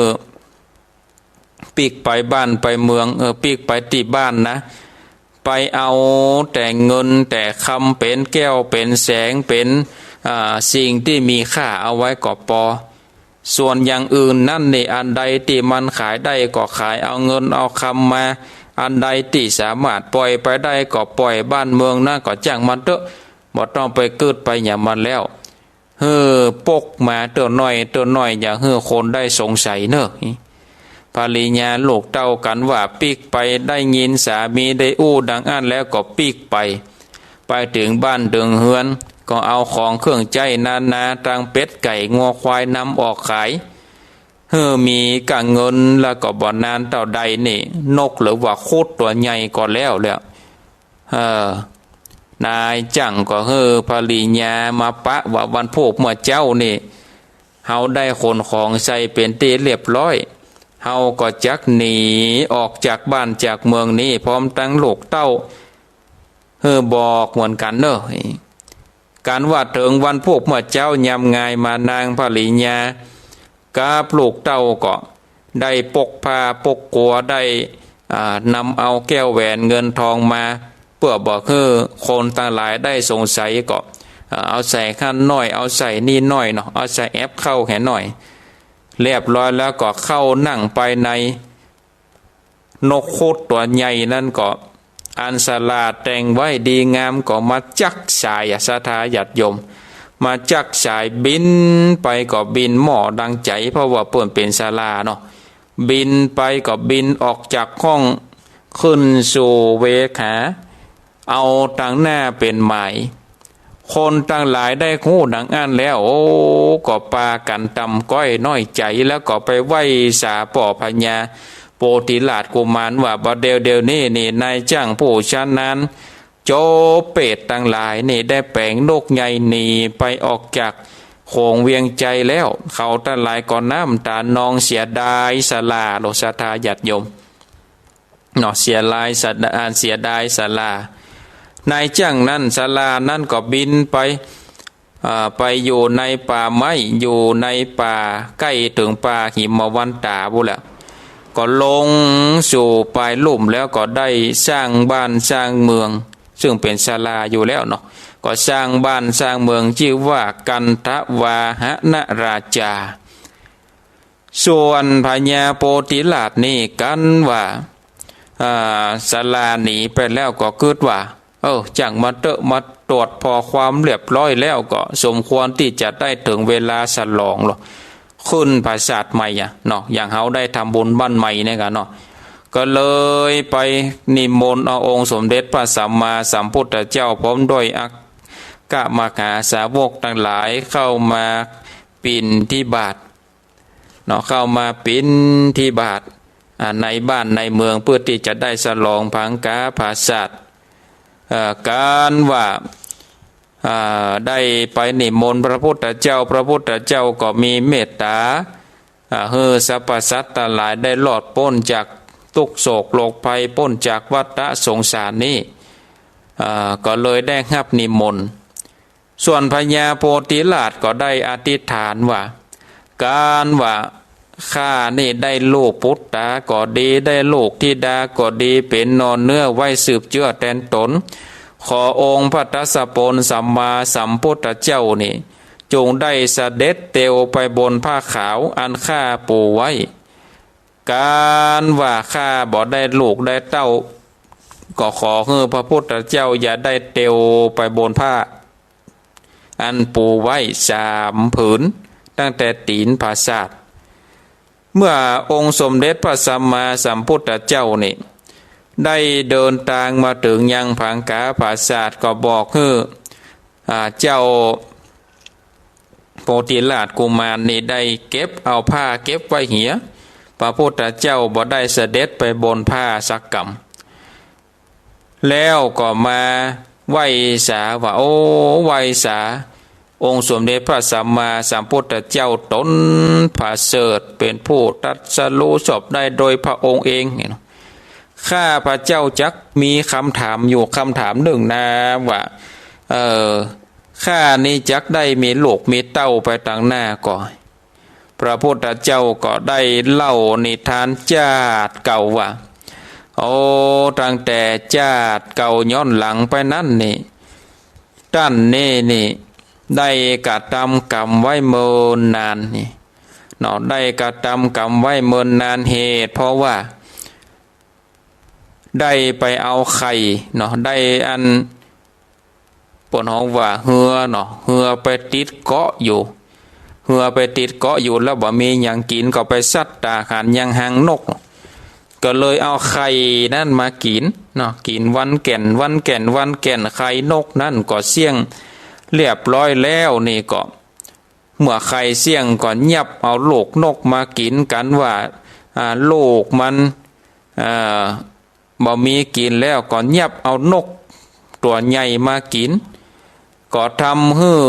ปิ๊กไปบ้านไปเมือง เออ ปิ๊กไปตี้บ้านนะ ไปเอาแต่เงินแต่คำเป๋นแก้วเป๋นแสง เป๋น อ่า สิ่งตี้มีค่าเอาไว้ก็ปอ ส่วนอย่างอื่นนั้นนี่ อันใดตี้มันขายได้ก็ขาย เอาเงินเอาคำมา อันใดตี้สามารถปล่อยไปได้ก็ปล่อย บ้านเมืองนั้นก็จ้างมันเต๊อะ บ่ต้องไปกึ๊ดไปหยังมันแล้ว หื้อปกมาเตื้อน้อยเตื้อน้อย อย่าหื้อคนได้สงสัยเน่อ ภริยาลูกเต้ากั๋นว่าปิ๊กไป ได้ยินสามีได้อู้ดังอั้นแล้วก็ปิ๊กไป ไปเถิงบ้านเถิงเฮือน ก็เอาของเครื่องใจ๊นานา ตังเป็ดไก่งัวควายนำออกขาย หื้อมีก้าเงิน แล้วก็บ่นานเต้าใดนี่ นกหรือว่าครุฑตั๋วใหญ่ก็แล้วแล้ว เออ นายจ้างก็หื้อภริยามาปะว่าวันพูกเมื่อเจ๊านี่ เฮาได้ขนของใส่เป๋นตี้เรียบร้อย เฮาก็จักหนีออกจากบ้านจากเมืองนี้พร้อมตังลูกเต้า หื้อบอกเหมือนกั๋นเน่อ กั๋นว่าเถิงวันพูกเมื่อเจ๊ายามงายมา นางภริยากับลูกเต้าก็ได้ปกผ้าปกกั๋ว ได้ อ่า นำเอาแก้วแหวนเงินทองมา เปื้อบ่หื้อคนตังหลายได้สงสัยก็ อ่า เอาใส่หั้นหน้อย เอาใส่นี่หน้อยเนาะ เอาใส่แอบเข้าแหนหน้อย เรียบร้อยแล้วก็เข้านั่งไปใน นกครุฑตั๋วใหญ่นั้นก็ อันศาลาแต่งไว้ดีงามก็มาจักสายอะ ศรัทธาญาติโยม มาจักสายบินไปก็บินหม้อดังใจ๋ เพราะว่าเปิ้นเป๋นศาลาเนาะ บินไปก็บินออกจากห้อง ขึ้นสู่เวขา เอาตังหน้าเป๋นหมาย คนตังหลายได้ฮู้ดังอั้นแล้ว โอ้ ก็ปากั๋นตำก้อยน้อยใจ๋ แล้วก็ไปไหว้สาป้อพญาโปธิราชกุมารว่า บ่าเดี่ยวเดี่ยวนี้นี่ นายจ้างผู้ชำนาญ โจ๊เปตตังหลายนี่ได้แป๋งนกใหญ่หนีไปออกจากโขงเวียงใจ๋แล้ว เขาตังหลายก็น้ำต๋านองเสียดายศาลาโลด ศรัทธาญาติโยม เนาะ เสียดายศาลา อันเสียดายศาลา นายจ้างนั้น ศาลานั้นก็บินไป อ่า ไปอยู่ในป่าไม้ อยู่ในป่าใก้เถิงป่าหิมวันตาปู้นแหละ ก็ลงสู่ปลายลุ่มแล้วก็ได้สร้างบ้านสร้างเมือง ซึ่งเป๋นศาลาอยู่แล้วเนาะ ก็สร้างบ้านสร้างเมืองจื้อว่ากันทวาหนราจา ส่วนพญาโปธิราชนี่กั๋นว่า อ่า ศาลาหนีไปแล้วก็กึ๊ดว่า เออ จ้างมาเต๊อะ มาตรวจผ่อความเรียบร้อยแล้วก็สมควรตี้จะได้เถิงเวลาฉลองลอ ขึ้นผาสาทใหม่อะเนาะ อย่างเฮาได้ทำบุญบ้านใหม่เนี่ยกั๋นเนาะ ก็เลยไปนิมนต์เอาองค์สมเด็จพระสัมมาสัมพุทธเจ้าพร้อมด้วยอัคคมหาสาวกตังหลายเข้ามาปิณฑบาตเนาะ เข้ามาปิณฑบาต อ่า ในบ้านในเมืองเปื้อตี้จะได้ฉลองผางกาผาสาท เอ่อ ก๋านว่า อ่า ได้ไปนิมนต์พระพุทธเจ้า พระพุทธเจ้าก็มีเมตต๋า อ่า หื้อสรรพสัตว์ตังหลายได้รอดป๊นจากตุ๊กข์โศกโรคภัย ป๊นจากวัฏฏะสงสารนี้ อ่า ก็เลยได้ฮับนิมนต์ ส่วนพญาโพธิราชก็ได้อธิษฐานว่า ก๋านว่า ข้านี่ได้ลูกปุตตาก็ดี ได้ลูกธิดาก็ดี เป๋นหน่อเนื้อไว้สืบเจื้อแตนต๋น ขอองค์พระทศพลสัมมาสัมพุทธเจ้านี่ จงได้เสด็จเตียวไปบนผ้าขาวอันข้าปูไว้ ก๋านว่าข้าบ่ได้ลูกได้เต้า ก็ขอหื้อพระพุทธเจ้าอย่าได้เตียวไปบนผ้า อันปูไว้สามผืน ตั้งแต่ตี๋นผาสาท เมื่อองค์สมเด็จพระสัมมาสัมพุทธเจ้านี่ ได้เดินตางมาเถิงยังผางกาผาสาท ก็บอกหื้อ อ่า เจ้าโพธิราชกุมารนี่ได้เก็บเอาผ้าเก็บไว้เหีย พระพุทธเจ้าบ่ได้เสด็จไปบนผ้าสักกำ แล้วก็มาไหว้สาว่า โอ้ ไหว้สา องค์สมเด็จพระสัมมาสัมพุทธเจ้าต๋นประเสริฐ เป๋นผู้ตรัสรู้ชอบได้โดยพระองค์เองเนี่ยเนาะ ข้าพระเจ้าจักมีกำถามอยู่กำถามนึ่งนาว่า เอ่อ ข้านี้จักได้มีลูกมีเต้าไปตางหน้าก่อ พระพุทธเจ้าก็ได้เล่านิทานจาติเก่าว่า โอ้ ตั้งแต่จาติเก่าย้อนหลังไปนั้นนี่ ต้านนี้นี่ ได้กระทำกรรมไว้เมินนานนี่ เนาะ ได้กระทำกรรมไว้เมินนาน เหตุเพราะว่า ได้ไปเอาไข่เนาะ ได้อัน เปิ้นฮ้องว่าเฮือเนาะ เฮือไปติดเกาะอยู่ เฮือไปติดเกาะอยู่แล้วบ่มีหยังกิ๋น ก็ไปสัดตาหารยังหางนก ก็เลยเอาไข่นั้นมากิ๋นเนาะ กิ๋นวันแก่น วันแก่น วันแก่น ไข่นกนั้นก็เสี้ยงเรียบร้อยแล้วนี่ก็ เมื่อไข่เสี้ยงก็ยับเอาลูกนกมากิ๋น กั๋นว่า อ่า ลูกมัน อ่า บ่มีกิ๋นแล้วก็ยับเอานกตั๋วใหญ่มากิ๋น ก็ทำหื้อ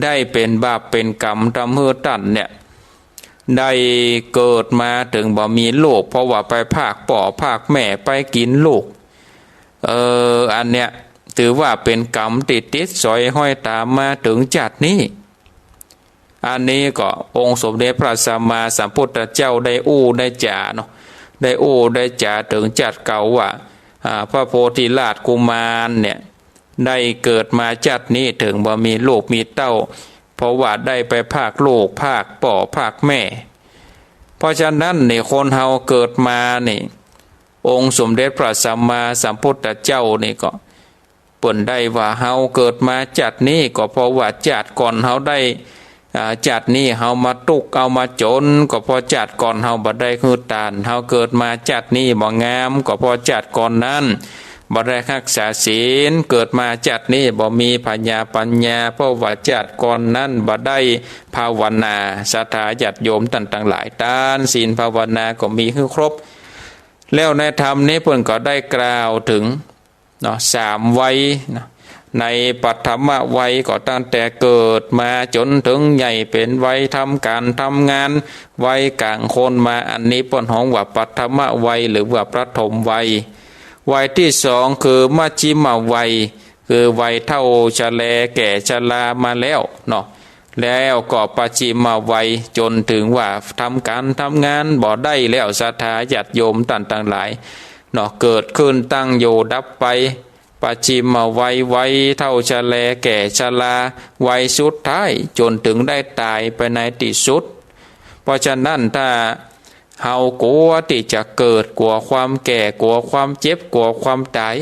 ได้เป๋นบาปเป๋นกรรม ทำหื้อต้านเนี่ย ได้เกิดมาเถิงบ่มีลูก เพราะว่าไปพรากป้อพรากแม่ไปกิ๋นลูก เออ อันเนี้ย ถือว่าเป๋นกรรมตี้ติดสอยห้อยต๋ามมาเถิงจาตินี้ อันนี้ก็องค์สมเด็จพระสัมมาสัมพุทธเจ้าได้อู้ได้จ๋าเนาะ ได้อู้ได้จ๋าเถิงจาติเก่าว่า อ่า พระโพธิราชกุมารเนี่ย ได้เกิดมาจาตินี้เถิงบ่มีลูกมีเต้า เพราะว่าได้ไปพรากลูกพรากป้อพรากแม่ เพราะฉะนั้นนี่คนเฮาเกิดมานี่ องค์สมเด็จพระสัมมาสัมพุทธเจ้านี่ก็ เปิ้นได้ว่าเฮาเกิดมาจาตินี้ก็เพราะว่าจาติก่อนเฮาได้ อ่า จาตินี้เฮามาตุ๊กข์เฮามาจ๋น ก็เพราะจาติก่อนเฮาบ่ได้หื้อตาน เฮาเกิดมาจาตินี้บ่งาม ก็เพราะจาติก่อนนั้นบ่ได้ฮักษาศีล เกิดมาจาตินี้บ่มีผญาปัญญา เพราะว่าจาติก่อนนั้นบ่ได้ภาวนา ศรัทธาญาติโยมต้านตังหลาย ตานศีลภาวนาก็มีหื้อครบ แล้วในธรรมนี้เปิ้นก็ได้กล่าวเถิง เนาะ สามวัยเนาะ ในปัฐมวัยก็ตั้งแต่เกิดมาจ๋นเถิงใหญ่เป๋นวัยทำก๋านทำงาน วัยก๋างคนมา อันนี้เปิ้นฮ้องว่าปัฐมวัยหรือว่าปฐมวัย วัยตี้สองคือมัชฌิมวัย คือวัยเฒ่าชะแลแก่ชรามาแล้วเนาะ แล้วก็ปัจฉิมวัยจ๋นเถิงว่าทำก๋านทำงานบ่ได้แล้ว ศรัทธาญาติโยมต้านตังหลายเนาะ เกิดขึ้นตั้งอยู่ดับไป ปัจฉิมวัย วัยเฒ่าชะแลแก่ชรา วัยสุดท้ายจ๋นเถิงได้ต๋ายไปในตี้สุด เพราะฉะนั้นถ้าเฮากลัวตี้จะเกิด กลัวความแก่ กลัวความเจ็บ กลัวความต๋าย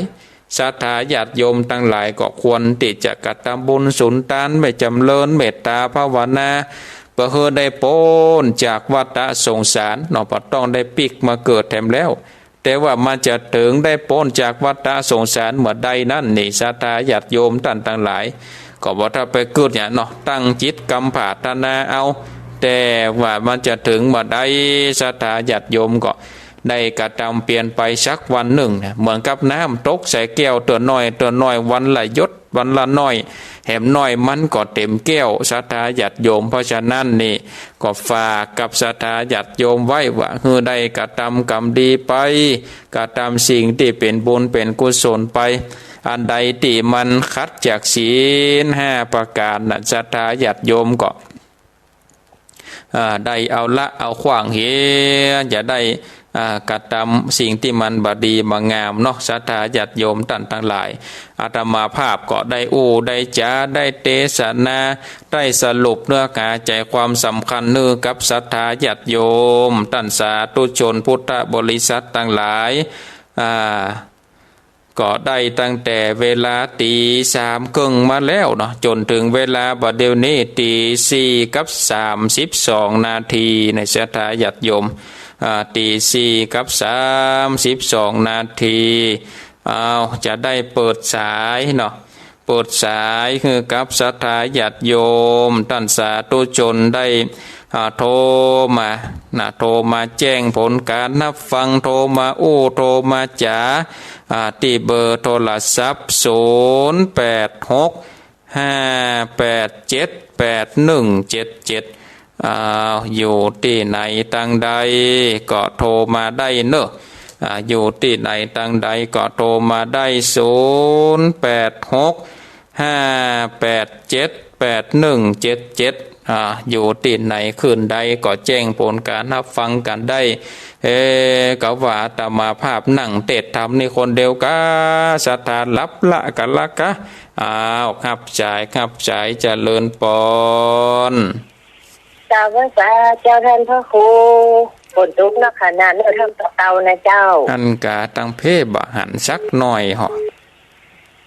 ศรัทธาญาติโยมตังหลายก็ควรตี้จะกระตำบุญสุนตาน ไว้จ๋ำเริญเมตตาภาวนา เปื้อหื้อได้ป๊นจากวัฏสงสารเนาะ บ่ต้องได้ปิ๊กมาเกิดแถมแล้ว แต่ว่ามันจะเถิงได้ป๊นจากวัฏสงสารเมื่อใดนั้นนี่ ศรัทธาญาติโยมต้านตังหลาย ก็บ่ต้องไปกึ๊ดหยังเนาะ ตั้งจิตกำผาถนาเอา แต่ว่ามันจะเถิงเมื่อใด ศรัทธาญาติโยมก็ได้กระตำเปียรไปสักวันนึ่งนะ เหมือนกับน้ำตกใส่แก้วเตื้อน้อยเตื้อน้อย วันละหยด วันละน้อย แหมน้อยมันก็เต๋มแก้ว ศรัทธาญาติโยม เพราะฉะนั้นนี่ก็ฝากกับศรัทธาญาติโยมไว้ว่า หื้อได้กระตำกรรมดีไป กระตำสิ่งตี้เป๋นบุญเป๋นกุศลไป อันใดตี้มันขัดจากศีลห้าประก๋านนั้น ศรัทธาญาติโยมก็ อ่า ได้เอาละเอาขว้างเหีย จะได้ อ่า กระตำสิ่งตี้มันบ่ดีบ่งามเนาะ ศรัทธาญาติโยมต้านตังหลาย อาตมาภาพก็ได้อู้ได้จ๋า ได้เตสนา ได้สรุปเนื้อหาใจ๋ความสำคัญหื้อกับศรัทธาญาติโยมต้านสาธุชนพุทธบริษัทตังหลาย อ่า ก็ได้ตั้งแต่เวลาตี๋สามเกิ่งมาแล้วเนาะ จ๋นเถิงเวลาบ่าเดี่ยวนี้ตี๋สี่กับสามสิบสองนาที ในศรัทธาญาติโยม อ่า ตี๋สี่กับสามสิบสองนาที อ้าว จะได้เปิดสายเนาะ เปิดสายหื้อกับศรัทธาญาติโยมต้านสาธุชนได้ อ่า โทรมานะ โทรมาแจ้งผลก๋านฮับฟัง โทรมาอู้ โทรมาจ๋า อ่า ตี้เบอร์โทรศัพท์ ศูนย์แปดหก ห้าแปดเจ็ด แปดหนึ่งเจ็ดเจ็ด อ่า อยู่ตี้ไหนตังใดก็โทรมาได้เนาะ อ่า อยู่ตี้ไหนตังใดก็โทรมาได้ ศูนย์แปดหก ห้าแปดเจ็ด แปดหนึ่งเจ็ดเจ็ด อ่า อยู่ตี้ไหนคลื่นใดก็แจ้งผลก๋านฮับฟังกั๋นได้ เอ๊ะ ก็ว่าอาตมาภาพนั่งเตสน์ธรรมนี่คนเดียวกา ศรัทธาหลับละกาละกา อ้าว ฮับสาย ฮับสาย เจริญปอน กราบไหว้สาเจ้าต้านพระครู ฝนตกนักขนาดนี้ เริ่มตะเตานะเจ้า อันกาตังเพบ่หันสักหน้อยเหาะ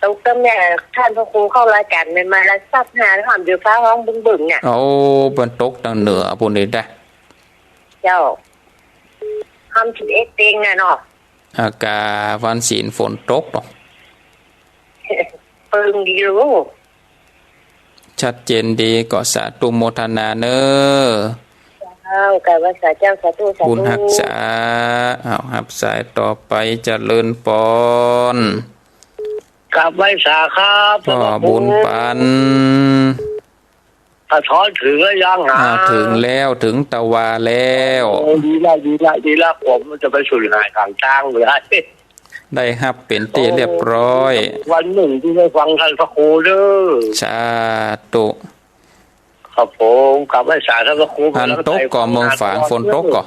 ตกตั้งแต่ต้านพระครูเข้ารายก๋านใหม่ๆ แล้วซัดหาห้ามอยู่ฟ้าฮ้องบึ้งๆ เนี่ย โอ้ เปิ้นตกตังเหนือปู้นนี่นะ เจ้า ห้ามสิบเอ็ดเต็งน่ะเนาะ อากาวันศีลฝนตกเนาะ เปิงดีลูก ชัดเจนดีก็สาธุโมทนาเน้อ เจ้า กราบไหว้สาเจ้า สาธุ สาธุ บุญฮักษา อ้าว ฮับสายต่อไป เจริญปอน กราบไหว้สาครับ ป้อบุญปัน สาธุ กระท้อนเถิงแล้วยังหา อ่า เถิงแล้ว เถิงตะวาแล้ว โอ้ ดีละ ดีละ ดีละ ผมจะไปสูญหายข้างตางเลย ได้ฮับเป๋นตี้เรียบร้อย วันนึ่งจะได้ฟังต้านพระครูเน้อ สาธุ ครับผม กราบไหว้สาต้านพระครู อันตกก่อเมืองฝาง ฝนตกก่อ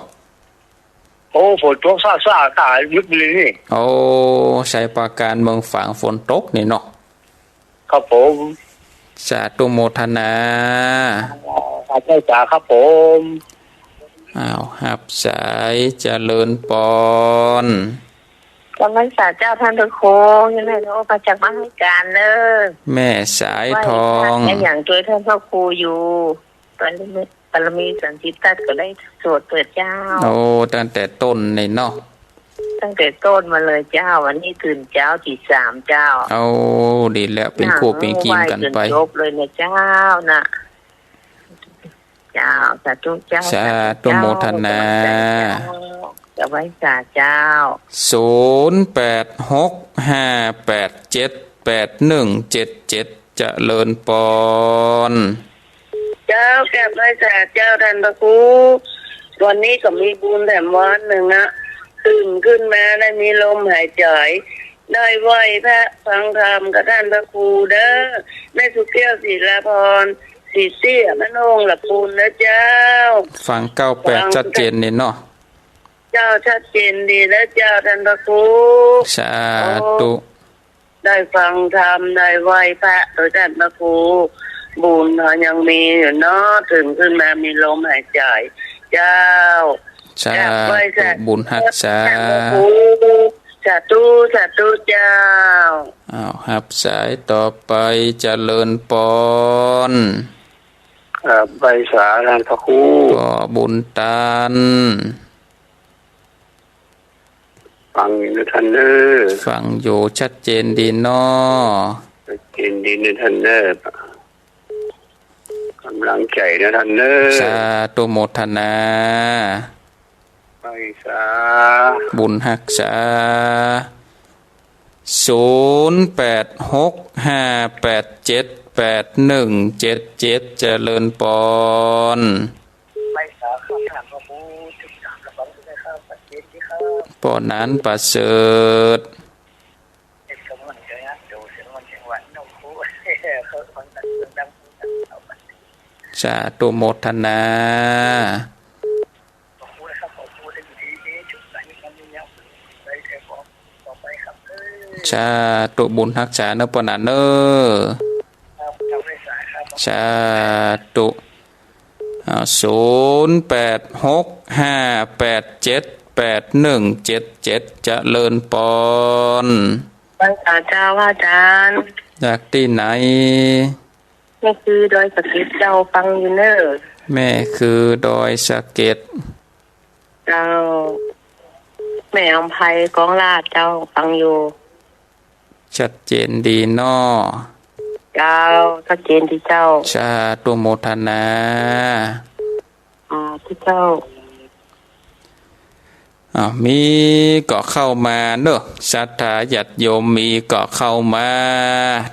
โอ้ ฝนตกซ่าๆ ตายยุบเลยนี่ โอ้ ชัยปราการเมืองฝางฝนตกนี่เนาะ ครับผม สาธุโมทนา สาธุสาครับผม อ้าว ฮับสาย เจริญปอน กราบไหว้สาเจ้าต้านพระครู ยังไงก็ประจักษ์มาให้การเน้อ แม่สายทอง ไหว้พระอย่างตวยต้านพระครูอยู่ บารมี บารมีสามสิบทัศน์ก็ได้สวดเถิดเจ้า โอ้ ตั้งแต่ต้นนี่เนาะ ตั้งแต่ต้นมาเลยเจ้า วันนี้ตื่นเจ๊าตีสามเจ้า โอ้ ดีแล้ว เป๋นคู่เป๋นครีมกั๋นไป ไหว้จ๋นจบเลยนะเจ้านะ เจ้า สาธุเจ้า สาธุโมทนา กราบไหว้สาเจ้า ศูนย์แปดหก ห้าแปดเจ็ด แปดหนึ่งเจ็ดเจ็ด เจริญปอน เจ้า กราบไหว้สาเจ้าต้านพระครู วันนี้ก็มีบุญแถมวันนึ่งนะ ตื่นขึ้นมาได้มีลมหายใจ๋ ได้ไหว้พระฟังธรรมกับต้านพระครูเน้อ แม่สุแก้ว ศิลาพร ศรีเตี้ย บ้านโอ่ง ละปูนเน้อเจ้า ฟังเก้าแปด ฟังชัดเจนนี่เนาะ เจ้า ชัดเจนดีเน้อเจ้าต้านพระครู สาธุ ได้ฟังธรรม ได้ไหว้พระโตยต้านพระครู บุญเฮายังมีอยู่เนาะ ตื่นขึ้นมามีลมหายใจ๋ เจ้า สาธุ กราบไหว้สา บุญฮักษา ต้านพระครู สาธุ สาธุเจ้า อ้าว ฮับสายต่อไป เจริญปอน ครับ ไหว้สาท่านพระครู ป้อบุญตัน ฟังอยู่นะท่านเน้อ ฟังอยู่ ชัดเจนดีเนาะ ชัดเจนดีนะท่านเน้อ ก๋ำลังใจ๋นะท่านเน้อ สาธุโมทนา ไหว้สา บุญฮักษา ศูนย์แปดหกห้าแปดเจ็ดแปดหนึ่งเจ็ดเจ็ด เจริญปอน ป้อหนานประเสริฐ สาธุโมทนา สาธุ บุญฮักษาเน้อป้อหนานเน้อ สาธุ อ่า ศูนย์แปดหกห้าแปดเจ็ดแปดหนึ่งเจ็ดเจ็ด เจริญปอน ไหว้สาเจ้าพระอาจ๋ารย์ จากตี้ไหน แม่คือดอยสะเก็ดเจ้า ฟังอยู่เน้อ แม่คือดอยสะเก็ด เจ้า แม่อำไพกองลาดเจ้า ฟังอยู่ ชัดเจนดีเนาะ เจ้า ชัดเจนดีเจ้า สาธุโมทนา อ่า ที่เจ้า อ่า มีก็เข้ามาเน้อ ศรัทธาญาติโยม มีก็เข้ามา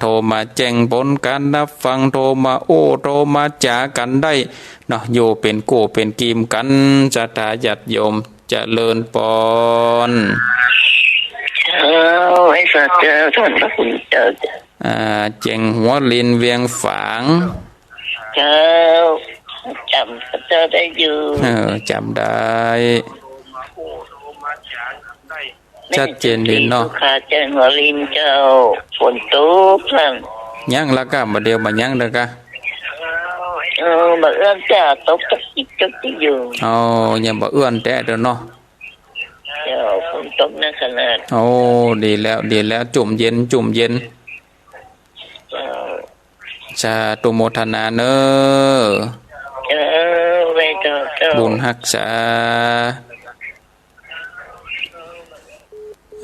โทรมาแจ้งผลก๋านฮับฟัง โทรมาอู้ โทรมาจ๋ากั๋นได้เนาะ อยู่เป๋นกู้เป๋นกี๋กั๋น ศรัทธาญาติโยม เจริญปอน เจ้า ไหว้สาเจ้า ต้านพระคุณเจ้า อ่า เจียงหัวลินเวียงฝาง เจ้า จ๋ำเจ้าได้อยู่ เออ จ๋ำได้ ชัดเจนดีเนาะ เจ้า เจียงหัวลินเจ้า ฝนตกท่าน ยังละก้า บ่าเดี่ยวบ่ายังละก้า เออ บ่าเอื้อนแต๊ ตกจักจิ๊กจักจิ๊กอยู่ อ๋อ ยังบ่าเอื้อนแต๊เตื้อเนาะ เจ้า ฝนตกหนักขนาด โอ้ ดีแล้ว ดีแล้ว จุ่มเย็น จุ่มเย็น เจ้า สาธุโมทนาเน้อ เจ้า ไหว้เจ้า เจ้า บุญฮักษา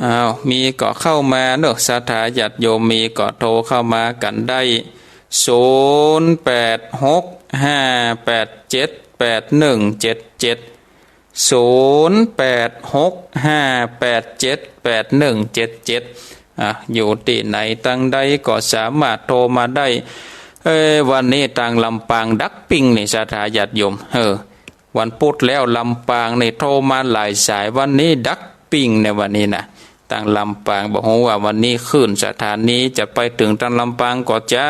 อ้าว มีก็เข้ามาเน้อ ศรัทธาญาติโยม มีก็โทรเข้ามากั๋นได้ ศูนย์แปดหกห้าแปดเจ็ดแปดหนึ่งเจ็ดเจ็ด ศูนย์แปดหกห้าแปดเจ็ดแปดหนึ่งเจ็ดเจ็ด อ่ะ อยู่ตี้ไหนตังใดก็สามารถโทรมาได้ เอ้ย วันนี้ตางลำปางดักปิ้งนี่ ศรัทธาญาติโยม เออ วันพุธแล้วลำปางนี่โทรมาหลายสาย วันนี้ดักปิ้งในวันนี้นะ ตางลำปาง บ่ฮู้ว่าวันนี้คลื่นสถานีจะไปเถิงตางลำปางก่อจ๊ะ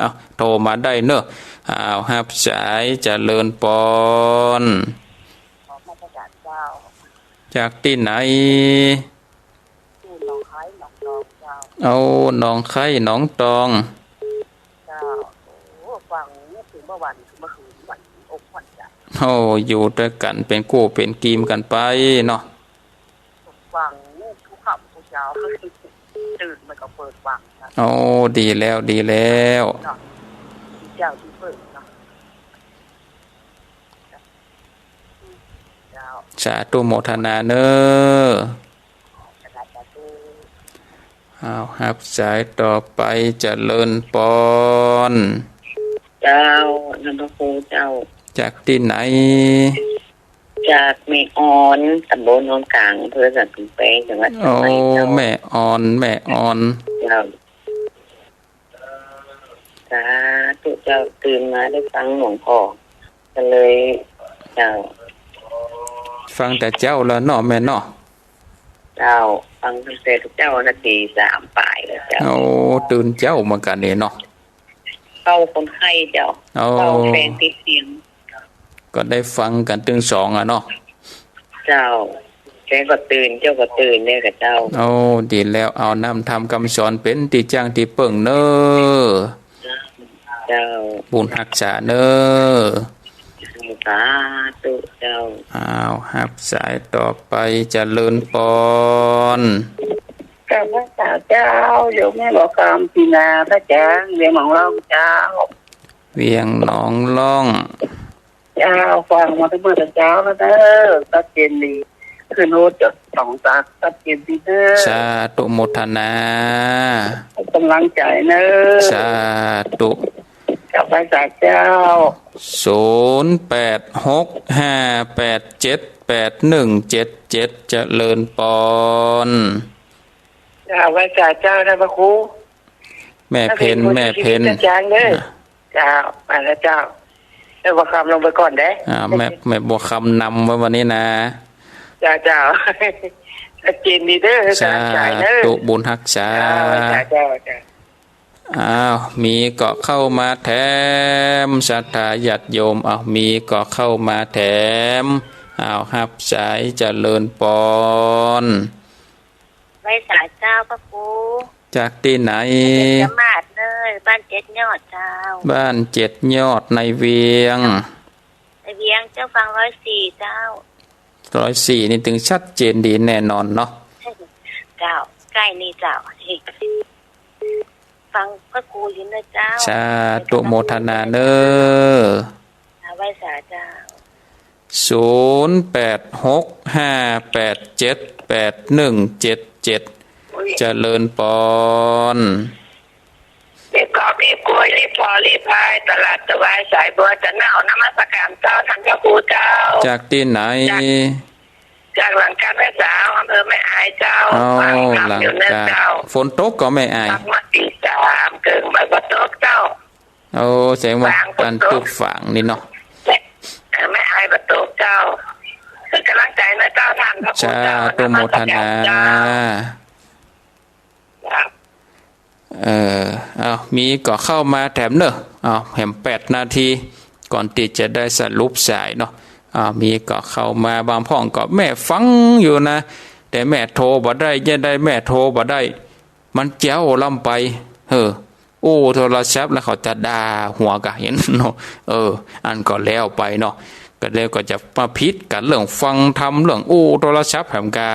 อ้าว โทรมาได้เน้อ อ้าว ฮับสาย เจริญปอน จากตี้ไหน หนองคายหนองตองเจ้า โอ้ หนองคายหนองตอง เจ้า โอ้ ฟังเมื่อคืนเมื่อวัน เมื่อคืนวันอกวันจ้ะ โอ้ อยู่ตวยกั๋นเป๋นกู้เป๋นกี๋กั๋นไปเนาะ ฟังทุกค่ำทุกเจ๊า ตื่นมาก็เปิดฟังนะ โอ้ ดีแล้ว ดีแล้ว เนาะ ตี้เจ้าตี้เปิ้งเนาะ เจ้า สาธุโมทนาเน้อ อ้าว ฮับสายต่อไป เจริญปอน เจ้า นมัสการเจ้า จากตี้ไหน จากแม่อ่อน ต๋ำบลโนนกลาง อำเภอสันกำแพง จังหวัดเจียงใหม่เจ้า โอ้ แม่อ่อน แม่อ่อน เจ้า สาธุเจ้า ตื่นมาได้ฟังหลวงพ่อ ก็เลย เจ้า ฟังแต่เจ๊าแล้วเนาะแม่เนาะ เจ้า ฟังตั้งแต่เจ๊านาทีสามปลายแล้วเจ้า โอ้ ตื่นเจ๊าเหมือนกั๋นนี่เนาะ เฝ้าคนไข้เจ้า โอ้ เฝ้าแฟนติดเตียง ก็ได้ฟังกั๋นตึงสองอะเนาะ เจ้า แฟนก็ตื่น เจ๊าก็ตื่นเนี่ยกับเจ้า โอ้ ดีแล้ว เอาน้ำธรรมกำสอนเป๋นตี้จ้างตี้เปิ้งเน้อ เจ้า บุญฮักษาเน้อ สาธุเจ้า อ้าว ฮับสายต่อไป เจริญปอน กราบไหว้สาเจ้า โยมแม่บัวคำ ตีนา ท่าจ๊าง เวียงหนองล่องเจ้า เวียงหนองล่อง เจ้า ฟังมาตั้งเมื่อเช้าแล้วเนอะ ชัดเจนดี ขึ้นโฮสต์จะสองสาม ชัดเจนดีเนอะ สาธุโมทนา ให้กำลังใจ๋เนอะ สาธุ กราบไหว้สาเจ้า ศูนย์แปดหกห้าแปดเจ็ดแปดหนึ่งเจ็ดเจ็ด เจริญปอน กราบไหว้สาเจ้า ท่านพระครู แม่เพ็ญ แม่เพ็ญ ท่าจ๊างเนอะ อ่ะ เจ้า มาแล้วเจ้า แม่บัวคำลงไปก่อนเด้อ อ่า แม่ แม่บัวคำนำไว้วันนี้นะ เจ้า เจ้า ชัดเจนดีเด้อ สาธุ กำลังใจ๋เนอะ บุญฮักษา เจ้า เจ้า เจ้า อ้าว มีก็เข้ามาแถม ศรัทธาญาติโยม อ้าว มีก็เข้ามาแถม อ้าว ฮับสาย เจริญปอน ไหว้สาเจ้าพระครู จากตี้ไหน สมาธิเลย บ้านเจ็ดยอดเจ้า บ้านเจ็ดยอดในเวียง ในเวียงเจ้า ฟังร้อยสี่เจ้า ร้อยสี่นี่ตึงชัดเจนดีแน่นอนเนาะ เจ้า ใก้นี่เจ้า ฟังพระครูอยู่เนอะเจ้า สาธุโมทนาเนอะ ไหว้สาเจ้า ศูนย์แปดหกห้าแปดเจ็ดแปดหนึ่งเจ็ดเจ็ด อุ๊ย เจริญปอน เรียบกอบเรียบกรวย เรียบพอเรียบพาย ตลาดตะวายสายบัว จะเน่านมัสการเจ้า ท่านพระครูเจ้า จากตี้ไหน จาก จากหลังการแม่สาว อำเภอแม่อายเจ้า อ้าว ฟังธรรมอยู่เนอะเจ้า หลังการ ฝนตกก่อแม่อาย ฟังมาตีสามเกิ่งบ่ตกเจ้า โอ้ แสดงว่า ฝางบ่ตก อันตึกฝางนี่เนาะ เออ แม่อายบ่ตกเจ้า เป็นกำลังใจ๋นะเจ้า ท่านพระครูเจ้า สาธุโมทนา นมัสการเจ้า ครับ เออ เอา มีก็เข้ามาแถมเนอะ เอา แถมแปดนาที ก่อนตี้จะได้สรุปสายเนาะ เอา มีก็เข้ามา บางพ่องก็แม่ฟังอยู่นะ แต่แม่โทรบ่ได้ จะได้แม่โทรบ่ได้ มันเจ๊าลำไป เออ อู้โทรศัพท์แล้วเขาจะด่าหัวกะ หันเนาะ เออ อันก็แล้วไปเนาะ ก็แล้วก็จะมาผิดกั๋นเรื่องฟังธรรม เรื่องอู้โทรศัพท์แหมกา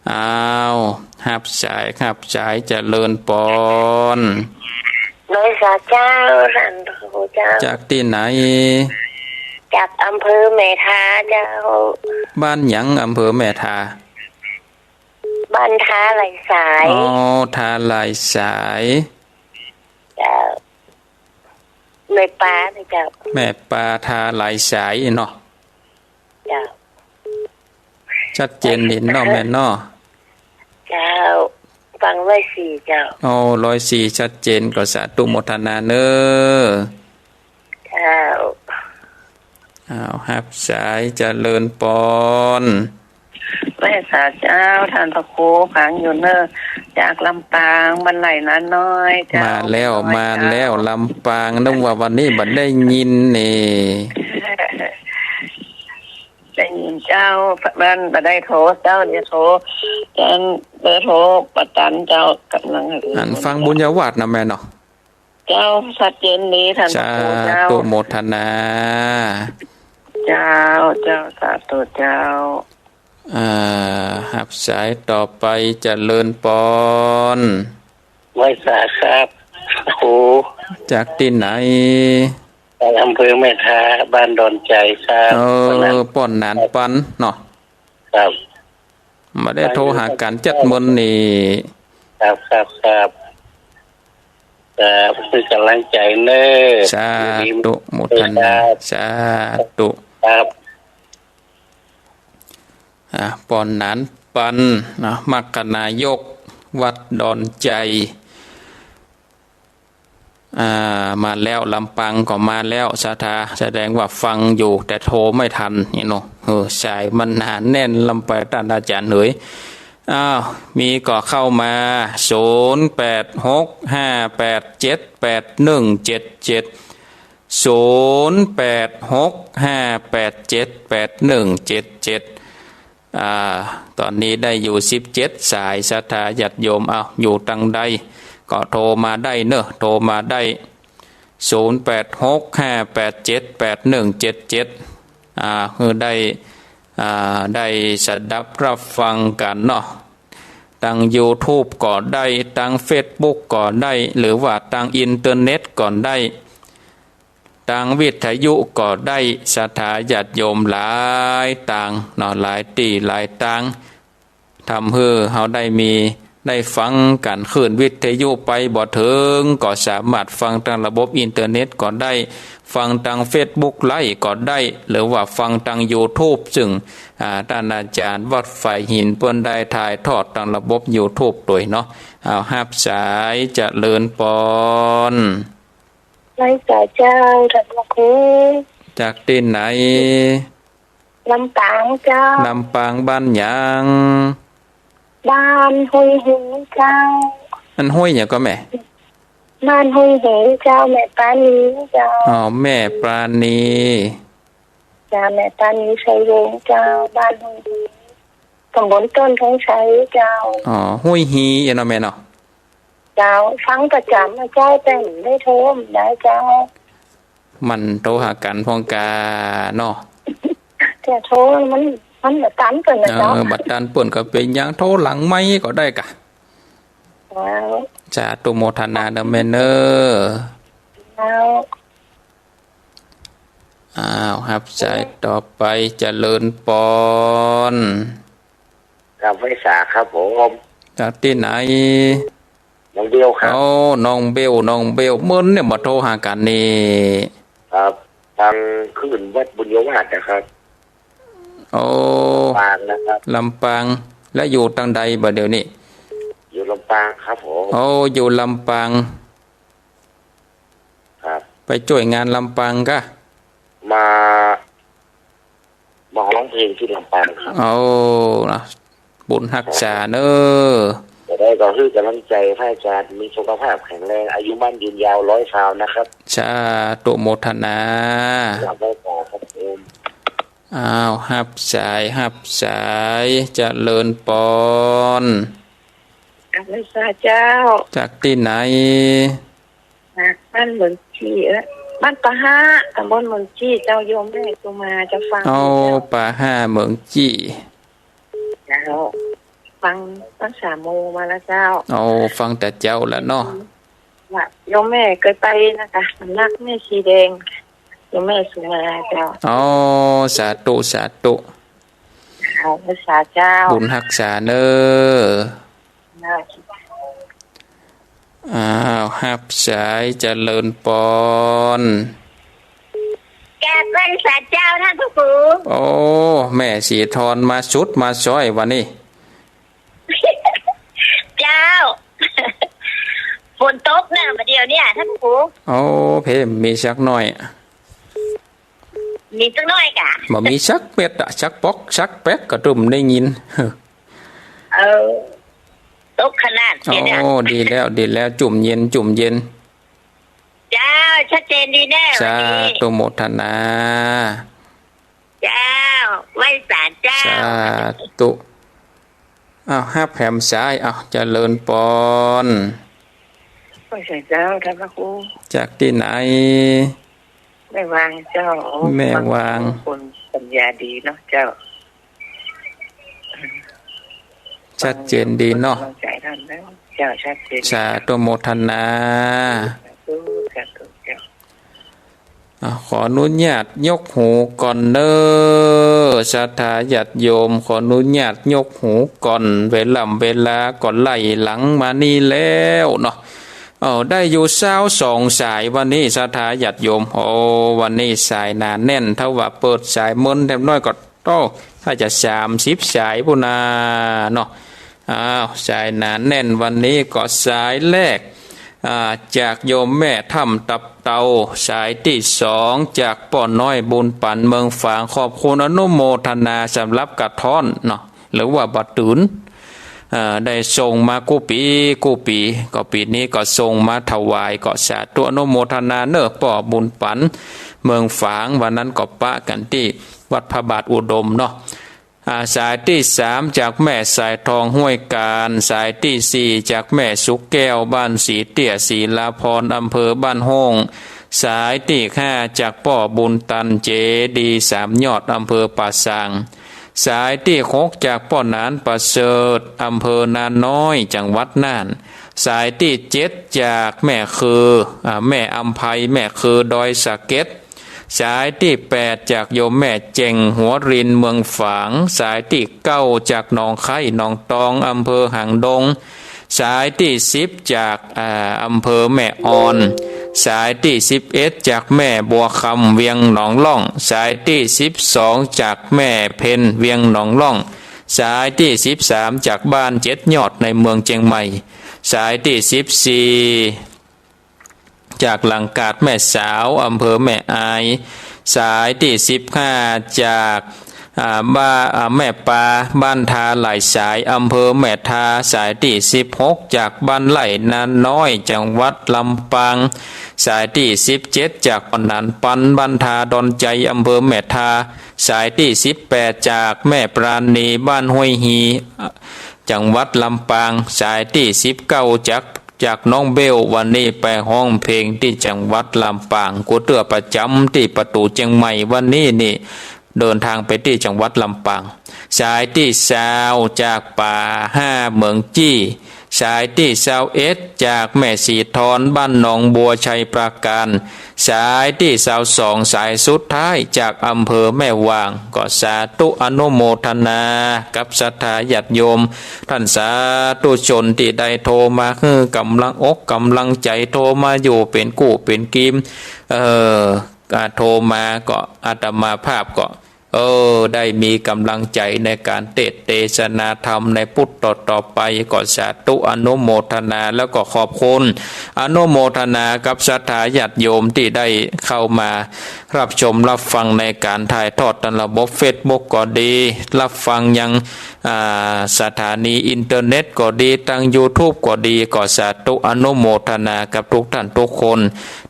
อ้าว ฮับสาย ฮับสาย เจริญปอน ไหว้สาเจ้า ท่านพระครูเจ้า จากตี้ไหน จากอำเภอแม่ทาเจ้า บ้านหยัง อำเภอแม่ทา บ้านทาไหลสาย อ๋อ ทาไหลสาย เจ้า แม่ปานะเจ้า แม่ปา ทาไหลสายเนาะ เจ้า ชัดเจนดีเนาะแม่เนาะ เจ้า ฟังร้อยสี่เจ้า อ๋อ ร้อยสี่ ชัดเจนก็สาธุโมทนาเนอะ เจ้า อ้าว ฮับสาย เจริญปอน ไหว้สาเจ้า ท่านพระครู ฟังอยู่เนอะ จากลำปาง บ้านไหล่นาน้อยเจ้า มาแล้ว มาแล้ว ลำปาง นึกว่าวันนี้บ่ได้ยินนี่ ได้ยินเจ้า บ้านบ่ได้โทรเจ้า เดี๋ยวโทร เจ้า เบอร์โทรบ่ตันเจ้า กำลัง อันฟังบุญญาวัตรนะแม่เนาะ เจ้า ชัดเจนดี ท่านพระครูเจ้า สาธุโมทนา เจ้า เจ้า สาธุเจ้า อ่า ฮับสายต่อไป เจริญปอน ไหว้สาครับ ครู จากตี้ไหน จากอำเภอแม่ทา บ้านดอนใจ๋ครับ เออ ป้อหนานปันเนาะ ครับ บ่ได้โทรหากั๋นจักเมินนี่ ครับ ครับ ครับ ครับ เป็นกำลังใจ๋เนอะ สาธุโมทนา ครับ สาธุ ครับ อ่า ป้อหนานปันนะ มรรคนายก วัดดอนใจ๋ อ่า มาแล้ว ลำปางก็มาแล้ว ศรัทธา แสดงว่าฟังอยู่ แต่โทรไม่ทันนี่เนาะ เออ สายมันหนาแน่นลำไป ต้านอาจ๋ารย์เหย อ้าว มีก็เข้ามา ศูนย์แปดหกห้าแปดเจ็ดแปดหนึ่งเจ็ดเจ็ด ศูนย์แปดหกห้าแปดเจ็ดแปดหนึ่งเจ็ดเจ็ด อ่า ต๋อนนี้ได้อยู่สิบเจ็ดสาย ศรัทธาญาติโยม เอ้า อยู่ตางใดก็โทรมาได้เนอะ โทรมาได้ ศูนย์แปดหกห้าแปดเจ็ดแปดหนึ่งเจ็ดเจ็ด อ่า หื้อได้ อ่า ได้สดับรับฟังกั๋นเนาะ ตางยูทูบก็ได้ ตางเฟซบุ๊กก็ได้ หรือว่าตางอินเทอร์เน็ตก็ได้ ตางวิทยุก็ได้ ศรัทธาญาติโยมหลายตางเนาะ หลายตี้หลายตาง ทำหื้อเฮาได้มี ได้ฟังกั๋น คลื่นวิทยุไปบ่เถิง ก็สามารถฟังตางระบบอินเทอร์เน็ตก็ได้ ฟังตางเฟซบุ๊กไลฟ์ก็ได้ หรือว่าฟังตางยูทูบ ซึ่ง อ่า ต้านอาจ๋ารย์วัดฝายหินเปิ้นได้ถ่ายทอดตางระบบยูทูบตวยเนาะ อ้าว ฮับสาย เจริญปอน ไหว้สาเจ้า ต้านพระครู จากตี้ไหน ลำปางเจ้า ลำปาง บ้านหยัง บ้านห้วยหูเจ้า อันห้วยหยังก่อแม่ บ้านห้วยหูเจ้า แม่ปราณีเจ้า อ๋อ แม่ปราณี เจ้า แม่ปราณีไชยวงศ์เจ้า บ้านห้วยหู ตำบลต้นธงชัยเจ้า อ๋อ ห้วยฮีเนาะแม่เนาะ เจ้า ฟังประจ๋ำนะเจ้า แต่บ่ได้โทรได้เจ้า มันโทรหากั๋นพ่องกาเนาะ แต่โทรมัน มันบ่ตันเปิ้นนะเจ้า เออ บ่ตันเปิ้นก็เป๋นหยัง โทรหลังไมค์ก็ได้กา เจ้า สาธุโมทนาเน่อแม่เน่อ เจ้า อ้าว ฮับสายต่อไป เจริญปอน ครับ ไหว้สาครับผม จากตี้ไหน น้องเบลครับ โอ้ น้องเบล น้องเบล เมินเนี่ยมาโทรหากั๋นนี่ ครับ ตางคลื่นวัดบุญยวาสนะครับ โอ้ ลำปางนะครับ ลำปาง แล้วอยู่ตางใดบ่าเดี๋ยวนี้ อยู่ลำปางครับผม โอ้ อยู่ลำปาง ครับ ไปจ้วยงานลำปางกา มา มาฮ้องเพลงตี้ลำปางครับ โอ้ นะ บุญฮักษาเน่อ จะได้ก็หื้อก๋ำลังใจ๋พระอาจ๋ารย์ มีสุขภาพแข็งแรง อายุมั่นยืนยาวร้อยซาวนะครับ สาธุโมทนา ครับ ไหว้สาครับผม อ้าว ฮับสาย ฮับสาย เจริญปอน กราบไหว้สาเจ้า จากตี้ไหน จากบ้านเหมืองจี้ เอ้อ บ้านป่าฮ้า ตำบลเหมืองจี้เจ้า โยมแม่สุมาเจ้า ฟัง เอา เจ้า ป่าฮ้า เหมืองจี้ เจ้า ฟัง ฟังสามโมงมาแล้วเจ้า เอา ฟังแต่เจ๊าแล้วเนาะ ว่าโยมแม่เกยไปนะกา สำนักแม่ชีแดง โยมแม่สุมาเจ้า อ๋อ สาธุ สาธุ เอา ไหว้สาเจ้า บุญฮักษาเน่อ เจ้า อ้าว ฮับสาย เจริญปอน กราบไหว้สาเจ้าต้านพระครู โอ้ แม่ศรีทรมาสุดมาซ้อยวันนี้ เจ้า ฝนตกนะบ่าเดี่ยวเนี่ยต้านพระครู โอ้ เพมมีสักหน้อย มีสักหน้อยกา บ่มีสักเม็ดอะ สักป๊อกสักแป๊กก็ตึมได้ยิน เออ ตกขนาดนี้เนี่ย โอ้ ดีแล้ว ดีแล้ว จุ่มเย็น จุ่มเย็น เจ้า ชัดเจนดีแน่ สาธุ วันนี้ โมทนา เจ้า ไหว้สาเจ้า สาธุ อ้าว ฮับแหมสาย อ้าว เจริญปอน ไหว้สาเจ้าต้านพระครู จากตี้ไหน แม่วางเจ้า โอ้ แม่วาง คนปัญญาดีเนาะเจ้า ชัดเจนดีเนาะ กำลังใจ๋ต้านแล้ว เจ้า ชัดเจน สาธุโมทนา สาธุ สาธุเจ้า อ่ะ ขออนุญาตยกหูก่อนเน่อ ศรัทธาญาติโยม ขออนุญาตยกหูก่อน เวล่ำเวลาก็ไล่หลังมานี่แล้วเนาะ เอ้า ได้อยู่ซาวสองสายวันนี้ ศรัทธาญาติโยม โอ้ วันนี้สายหนาแน่น ถ้าว่าเปิดสายเมินแถมน้อยก็ โต้ ถ้าจะสามสิบสายปู้นนาเนาะ อ้าว สายหนาแน่นวันนี้ก็สายแรก อ่า จากโยมแม่ถ้ำตับเตา สายตี้สองจากป้อน้อยบุญปันเมืองฝาง ขอบคุณอนุโมทนาสำหรับกระท้อนเนาะ หรือว่าบ่าตื่น เอ่อ ได้ส่งมากู้ปี๋กู้ปี๋ ก็ปี๋นี้ก็ส่งมาถวาย ก็สาธุอนุโมทนาเน่อป้อบุญปันเมืองฝาง วันนั้นก็ปะกั๋นตี้วัดพระบาทอุดมเนาะ อ่า สายตี้สามจากแม่สายทองห้วยกาญ สายตี้สี่จากแม่สุขแก้วบ้านศรีเตี้ย ศรีลาพร อำเภอบ้านโฮ่ง สายตี้ห้าจากป้อบุญตัน เจดีย์สามยอด อำเภอป่าซาง สายตี้หกจากป้อหนานประเสริฐ อำเภอนาน้อย จังหวัดน่าน สายตี้เจ็ดจากแม่คือ อ่า แม่อำไพ แม่คือดอยสะเก็ด สายตี้แปดจากโยมแม่เจ่ง หัวริน เมืองฝาง สายตี้เก้าจากหนองไคร่ หนองตอง อำเภอหางดง สายตี้สิบจาก อ่า อำเภอแม่อ่อน สายตี้สิบเอ็ดจากแม่บัวคำ เวียงหนองล่อง สายตี้สิบสองจากแม่เพ็ญ เวียงหนองล่อง สายตี้สิบสามจากบ้านเจ็ดยอด ในเมืองเจียงใหม่ สายตี้สิบสี่ จากหลังกาดแม่สาว อำเภอแม่อาย สายตี้สิบห้าจาก อ่า บ้า อ่า แม่ปา บ้านทาหลายสาย อำเภอแม่ทา สายตี้สิบหกจากบ้านไร่นาน้อย จังหวัดลำปาง สายตี้สิบเจ็ดจากป้อหนานปัน บ้านทาดอนใจ๋ อำเภอแม่ทา สายตี้สิบแปดจากแม่ปราณี บ้านห้วยฮี จังหวัดลำปาง สายตี้สิบเก้าจาก จากน้องเบล วันนี้ไปฮ้องเพลงตี้จังหวัดลำปาง กูเตื้อประจ๋ำตี้ประตู๋เจียงใหม่ วันนี้นี่เดินทางไปตี้จังหวัดลำปาง สายตี้ซาวจากป่าห้า เหมืองจี้ สายตี้ซาวเอ็ดจากแม่สีทอน บ้านหนองบัว ชัยปราการ สายตี้ซาวสอง สายสุดท้ายจากอำเภอแม่วาง ก็สาธุอนุโมทนากับศรัทธาญาติโยม ต้านสาธุชนตี้ได้โทรมาหื้อกำลังอกกำลังใจ๋ โทรมาอยู่เป๋นกู้เป๋นกีม เออ อ่า โทรมาก็อาตมาภาพก็ เออ ได้มีกำลังใจ๋ในก๋านเตสน์เตสนาธรรมในปุตต่อๆ ไป ก็สาธุอนุโมทนา แล้วก็ขอบคุณอนุโมทนากับศรัทธาญาติโยมตี้ได้เข้ามารับชมรับฟังในก๋านถ่ายทอดตางระบบเฟซบุ๊กก็ดี รับฟังยัง อ่า สถานีอินเทอร์เน็ตก็ดี ตางยูทูบก็ดี ก็สาธุอนุโมทนากับทุกท่านทุกคน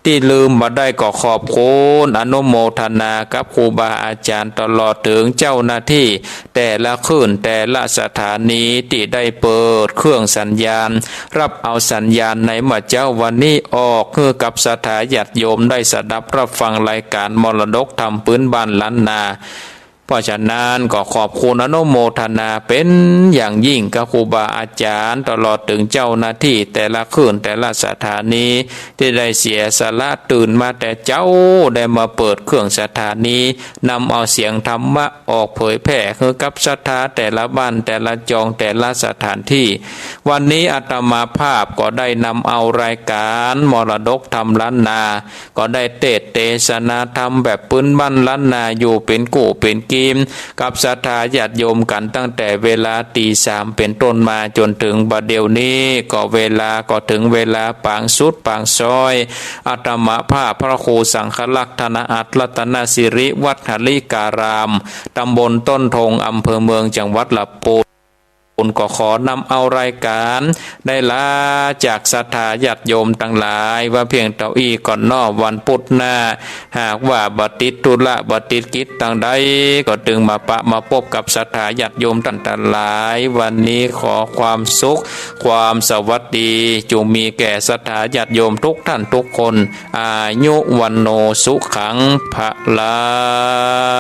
ตี้ลืมบ่ได้ก็ขอบคุณอนุโมทนากับครูบาอาจ๋ารย์ตลอดเถิงเจ้าหน้าตี้แต่ละคลื่นแต่ละสถานีตี้ได้เปิดเครื่องสัญญาณ ฮับเอาสัญญาณในเมื่อเจ๊าวันนี้ออกหื้อกับศรัทธาญาติโยมได้สดับฮับฟังรายก๋านมรดกธรรมปื๊นบ้านล้านนา เพราะฉะนั้นก็ขอบคุณอนุโมทนาเป๋นอย่างยิ่งกับครูบาอาจ๋ารย์ตลอดเถิงเจ้าหน้าตี้แต่ละคลื่นแต่ละสถานี ตี้ได้เสียสละตื่นมาแต่เจ๊า ได้มาเปิดเครื่องสถานี นำเอาเสียงธรรมะออกเผยแผ่หื้อกับศรัทธาแต่ละบ้านแต่ละจองแต่ละสถานตี้ วันนี้อาตมาภาพก็ได้นำเอารายก๋านมรดกธรรมล้านนา ก็ได้เตสน์เตสนาธรรมแบบปื๊นบ้านล้านนาอยู่เป๋นกู้เป๋นกีม กับศรัทธาญาติโยมกั๋นตั้งแต่เวลาตีสามเป๋นต้นมาจ๋นเถิงบ่าเดี่ยวนี้ ก็เวลาก็เถิงเวลาปางสุดปางซ้อย อาตมาภาพพระครูสังฆรักษ์ธนอัตถรัตนสิริวัดหริการาม ตำบลต้นธง อำเภอเมือง จังหวัดลำปูน ก็ขอนำเอารายก๋านได้ลาจากศรัทธาญาติโยมตังหลายไว้เพียงเต้าอี้ก่อนเนาะ วันปุธหน้า หากว่าบ่ติดธุระบ่ติดกิจตังใด ก็ตึงมาปะมาปบกับศรัทธาญาติโยมต้านตังหลาย วันนี้ขอความสุข ความสวัสดี จุ่งมีแก่ศรัทธาญาติโยมทุกท่านทุกคน อายุ วัณโณ สุขัง พลัง